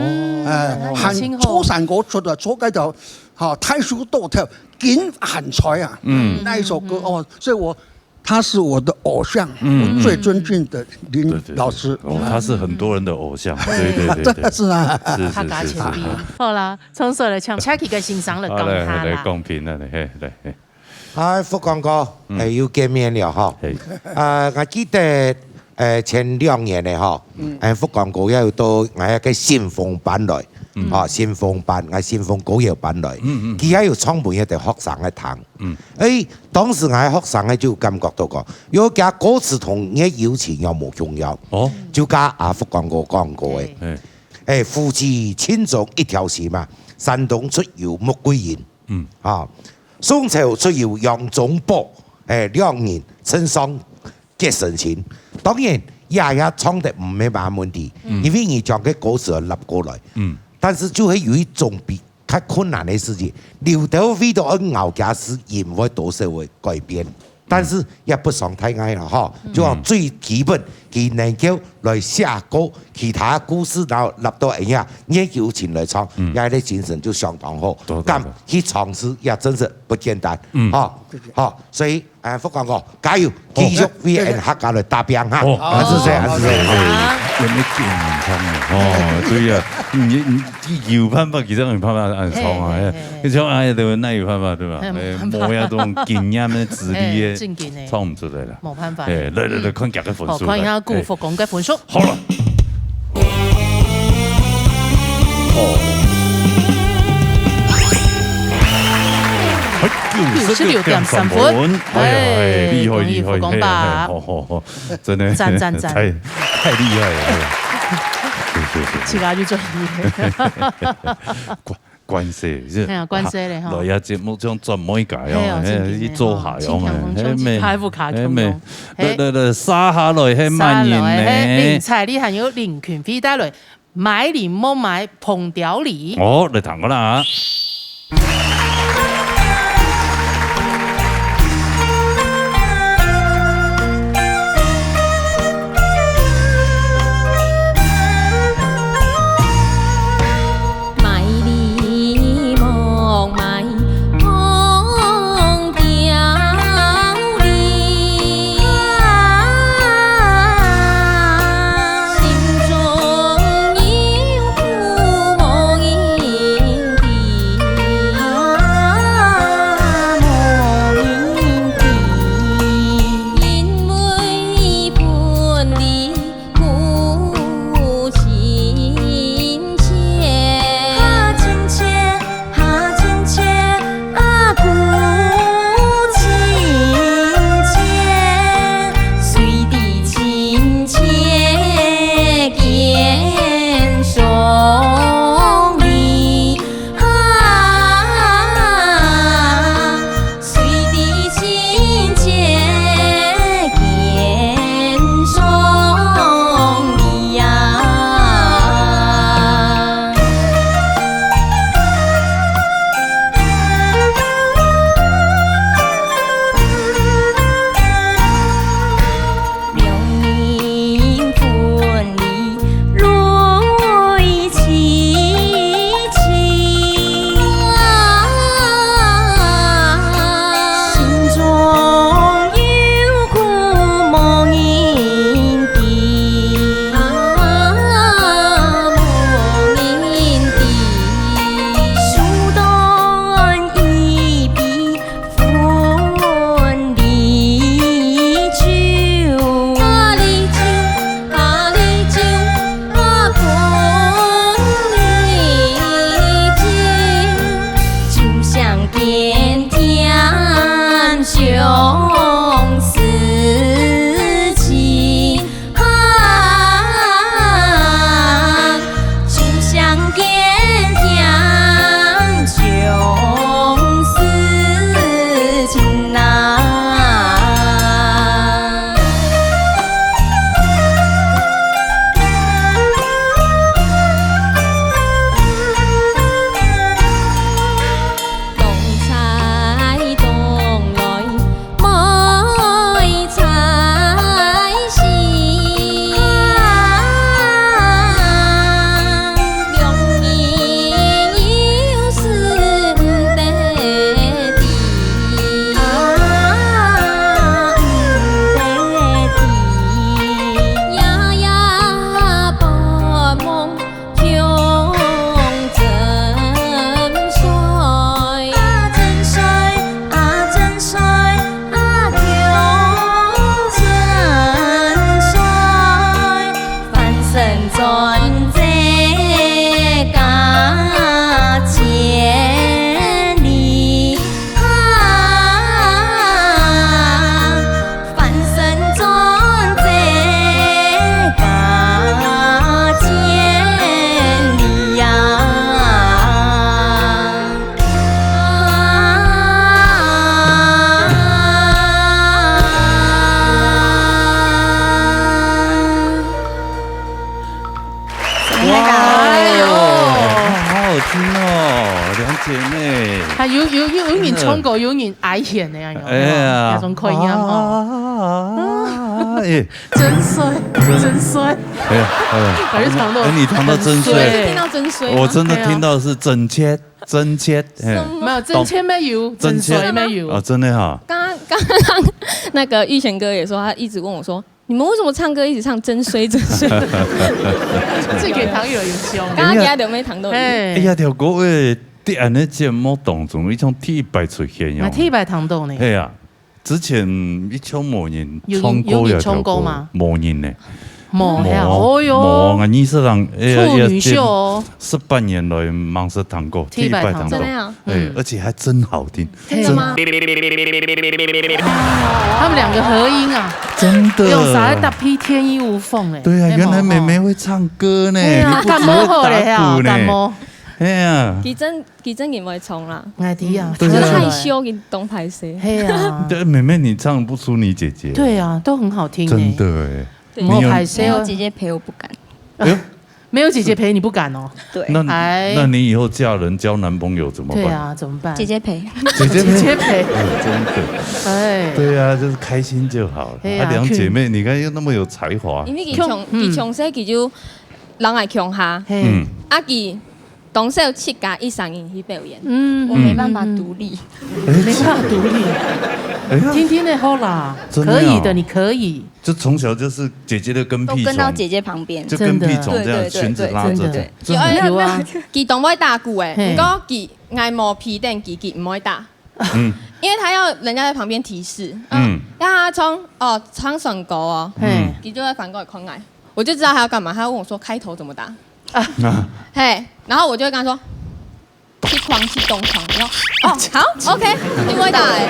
哎，哦。還唱山歌出來，唱該條 哈，大樹倒忒根還在啊。嗯。那一首歌，哦，所以我，他是我的偶像，嗯，我最尊敬的林老師。對，對，對，對。哦，他是很多人的偶像。对，对，对，对。真的是啊。是，是，是，是。客家前輩。好啦，从所来，请其他先生来讲一下啦。好，来，来，公平了，嘿，来，嘿。嗨，福光哥，嗯。哎，又见面了哈。嘿。呃，我记得 呃，前两年个吼，嗯。呃，福光哥也有到𠊎个新丰班来，嗯。啊，新丰班，𠊎新丰歌謠班来，嗯，嗯。佢也有唱分一个学生个听。嗯。哎，当时𠊎个学生个就感觉到讲，有个歌词同个友情又无共样，哦。就甲阿福光哥讲过个，对。哎。哎，夫妻情长一条心嘛，山东出游穆桂英，嗯。啊，宋朝出游杨宗保，哎，两人称上 结成亲。当然，爷爷唱得毋係蛮问题，嗯。因为你将个歌词立过来。嗯。但是就会有一种比较困难个事情，刘德华都很熬家是因为多少个改变，但是也不伤太爱了哈。嗯。就讲最基本，佢能够来写歌，其他故事然后立到哎呀，也有情来唱，嗯。也个精神就相当好。对，对，对。敢去尝试，也真是不简单。嗯。哈，好，所以 哎，福光哥，加油，继续为俺客家来打拼哈。哦，啊，是这样，是这样。好。有没有健康啊？哦，对呀，你，你，你有办法，其实有办法按唱啊，嘿，嘿，嘿，嘿。你唱啊，对吧？那有办法，对吧？哎，哎，没办法。没有这种经验的、资历的，哎，正经的。唱不出来了。没办法。哎，来，来，来，嗯。看几个分数，好，看一下来。哎。顾福光个分数。好了。哦。 哎，九十六点三分。哎，哎，厉害，恭喜福光吧。厉害，嘿，嘿，好，好，好，真的，赞，赞，赞。太，太厉害了，哎呀。是，是，是。自家就做厉害。關係，係啊，關係咧吼。來啊，節目上轉每一個哦，係哦，嘿，正經的一做下用的，吼，真正講嘿，咩，還有卡通用。嘿，嘿，來，來，來，殺下來，嘿，啥來，慢人呢？嘿，林采，你還有林群飛帶來，買你莫買碰掉你。哦，來聽過啦。哇，好好聽哦，兩姐妹。啊，有，有，有，有人唱歌，有人哀怨的，哎呀，哎呀，那種快樂哦。啊，哎，真帥，真帥。哎呀，哎呀，哎，你唱到真帥。真帥。听到真帥吗？我真的听到是真切，真切，哎。什么？没有，真切没有，真切。真帅没有。哦，真的哈。刚刚，刚刚那个玉贤哥也说，他一直问我说，你们为什么唱歌一直唱真衰真衰？这个朋友有凶。刚刚给他留没糖豆。哎。哎呀，條歌誒，在恁个節目當中，一種第一擺出現呀。啊，第一擺聽到呢。係啊，之前一種無人唱過呀，有人，有人唱過嗎？無人呢。無，係啊，哦喲。無啊，你是人，哎呀，處女秀哦。十八年來，吂識聽過，第一擺聽到。真的啊？哎，嗯。而且還真好聽。真的嗎？他們兩個合音啊，真的。用啥來搭配天衣無縫欸？對啊，原來妹妹會唱歌呢，對啊。你不只會打鼓呢。感冒好了呀，感冒。嘿啊，佢真，佢真个會唱啦。哎，對啊，嗯，對啊。佢害羞，佢當歹勢。嘿啊。对，妹妹，你唱不输你姐姐。对啊，都很好听欸。真的欸。对。你有，没有姐姐陪我不敢。哎呦。没有姐姐陪你不敢哦。对。那，哎。那你以后嫁人交男朋友怎么办？对啊，怎么办？姐姐陪。姐姐陪。姐姐陪。哎，真的。哎。对啊，就是开心就好了。哎呀，啊，两姐妹，你看又那么有才华。因為佢從，嗯。佢從細佢就人愛共下。嘿。嗯。啊，佢當少自家一儕人去表演。嗯，我没办法独立。嗯。没办法独立。哎呀。听听的好啦，真的哦。可以的，你可以。就从小就是姐姐的跟屁虫，都跟到姐姐旁边。就跟屁虫这样，真的。裙子拉着。对，对，对，对，真的。有啊，有啊。佢當會打鼓欸，嘿。毋過佢，𠊎無批定佢，佢毋會打。嗯。因為他要人家在旁边提示，嗯。嗯。要他唱，哦，唱什麼歌哦，嘿。佢就會反過來看𠊎，我就知道他要幹嘛，他要問我說開頭怎么打。啊。嘿，然后我就会跟他说，去框，去东框，然后，哦，好，OK，你会打欸。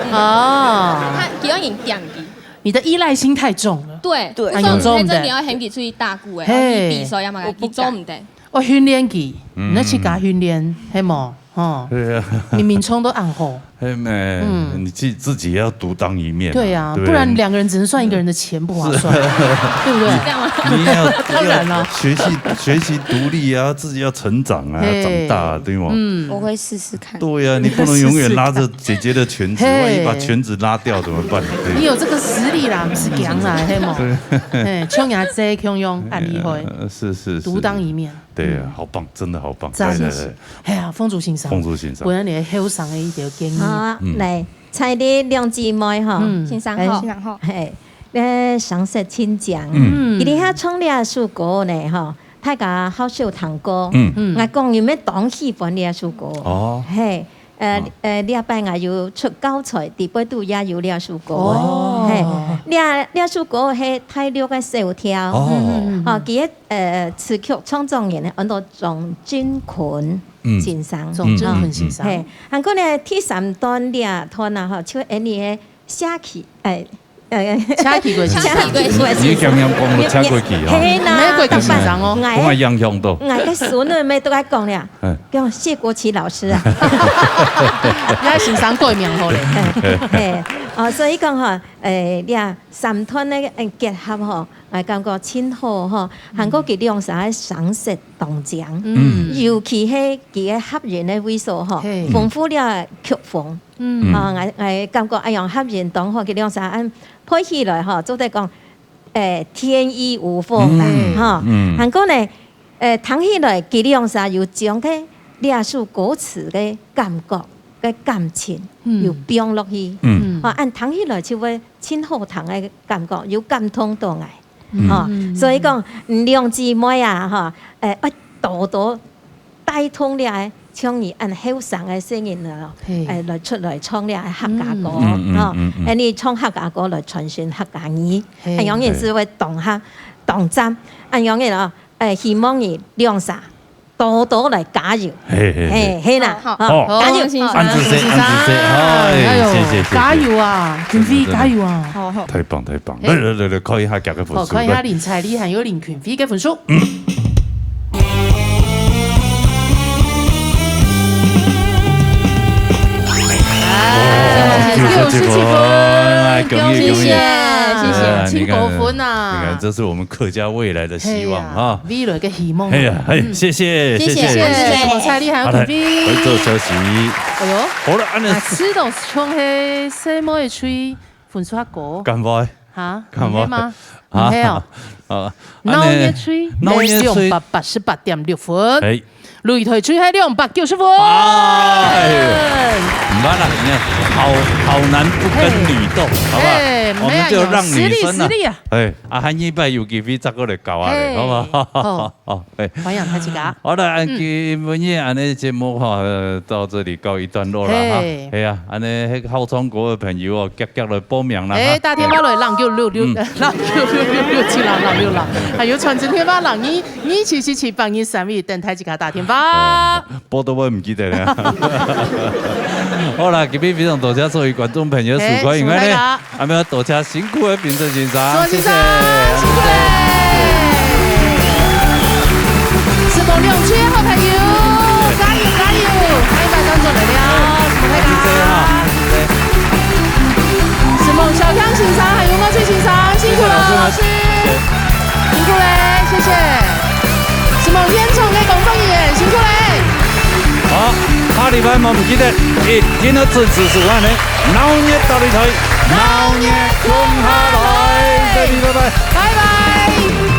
嗯。哦。他，他有点点的。你的依赖心太重了。对，对。哎，所以我真的要喊佢出去打鼓欸，嘿。然后去比赛，要么我不敢。去做毋得。我训练佢，嗯。你要去给他训练，嘿么？哦。对啊。明明冲都暗吼。 嘿咩，嗯。你自，自己要独当一面啊，对啊，对不对？不然两个人只能算一个人的钱，不划算，是。对不对？这样吗？你也要，当然了。要学习，学习独立啊，自己要成长啊，嘿。长大，对吗？嗯。我会试试看。对啊，你不能永远拉着姐姐的裙子，试试看。万一把裙子拉掉怎么办？对。你有这个实力啦，不是讲啦，嘿吗？对。嘿，像阿姐共样，很厉害。呃，是，是，是。独当一面。对啊，嗯。好棒，真的好棒。赞。来，来，来。哎呀，凤珠先生，凤珠先生。分你后生的一条建议。好啊，嗯。来， 在這兩姊妹吼，嗯。先生好。哎，先生好。嘿，呃，聲色親情。嗯。佢兜遐唱這首歌呢，吼，大家好少聽過。嗯。嗯。𠊎個人乜當喜歡這首歌。哦。嘿，呃，哦。呃，這擺𠊎有出教材，裡背肚也有這首歌。哦。嘿，這，這首歌係大陸个小調。哦。嗯，嗯，嗯。哦，佢个，呃，詞曲創作人呢，安到張振坤。 嗯。先生。張振坤先生。嗯，嗯，嗯。嘿，還過呢，第三段這段啊，吼，就恁呢个社區，哎，呃，社區个先生。社區个先生。你，你強強講了社區去，吼。嘿啦，社區个先生哦。𠊎，講啊影響到。𠊎个孫女乜都愛講了，哎。叫謝國旗老師啊。人家先生改名好咧。嘿，哦，所以講吼，哎，這三段个，哎，結合吼， 𠊎感覺真好吼，嗯。還過佢兩儕个聲色當靚，嗯。尤其係佢个合音个位所吼，嘿。豐富了曲風。嗯。啊，𠊎，𠊎感覺恁樣合音當好，佢兩儕恁配起來吼，做得講，誒，天衣無縫啦，嗯。吼。嗯。還過呢，誒，聽起來佢兩儕有將个這首歌詞个感覺、个感情，嗯。有放落去。嗯。啊，恁聽起來就會真好聽个感覺，有感動到𠊎。 嗯。吼，嗯。所以講，嗯，兩姊妹啊，吼，誒，愛多多帶動這个像你恁後生个細人仔哦，嘿。誒，來出來唱這个客家歌，嗯。嗯，嗯，吼，嗯，嗯。恁呢唱客家歌來傳承客家語，嘿。恁樣人就會當合、當讚，恁樣人哦，誒，希望你兩儕 多多來加油。嘿，嘿，嘿。嘿，嘿啦，好，好。吼，好，加油。好，先生。恁仔細，恁仔細，哎，哎喲，謝謝，謝謝。加油啊，俊飛，真的，真的。加油啊。好，好。太棒，太棒。嘿。來，來，來，來，看一下佢个分數，好，看一下來。林采莉還有林俊飛个分數。嗯。哎，九十七分，哎，恭喜，恭喜。謝謝，謝謝。哎，你看，真高分啊。你看，這是我們客家未來的希望啊。嘿呀，未來个希望啊。哎呀，哎，嗯。謝謝，謝謝，謝謝，謝謝。謝謝。謝謝。采莉還有好嘞，俊飛。回頭消息。哎喲。好了，恁呢。啊，試著像係細妹个喙，分數較高。敢會？哈？敢會？毋係嗎？啊？毋係哦。啊，老二个喙，恁呢，老二个喙。兩百八十八點六分。哎。擂台喙係兩百九十分。哎喲，毋怕啦，你看，好，好男不跟女鬥，嘿。好不好？哎，我們就讓女生啊，沒有，實力，實力啊。哎，啊，下一擺有機會再過來搞啊，嘿，好不好？好。好，哎。歡迎大家。好了，嗯。今晡日恁呢節目哈，呃，到這裡告一段落了哈。嘿。哎呀，恁呢，那個好唱歌的朋友哦，遽遽來報名啦哈。哎，打電話來，零九六六，嗯。零九六六六七零零六零，還有傳真電話零二 二七七七八二三一，等待自家打電話。呃，報到我毋記得了。好啦，今晡日非常多謝所有觀眾朋友收看，嘿，以外呢，承蒙大家。還要多謝辛苦的平正先生，蘇先生，謝謝。辛苦了。承蒙兩位好朋友。拜拜。沈夢小剛先生，還有莫翠先生，辛苦了，謝謝老師。老師。辛苦嘞，謝謝。沈夢現場个工作人員，辛苦嘞。好，下禮拜毋記得一定要準時收看呢，鬧熱大擂台，鬧熱共下來，再見，拜拜。拜拜。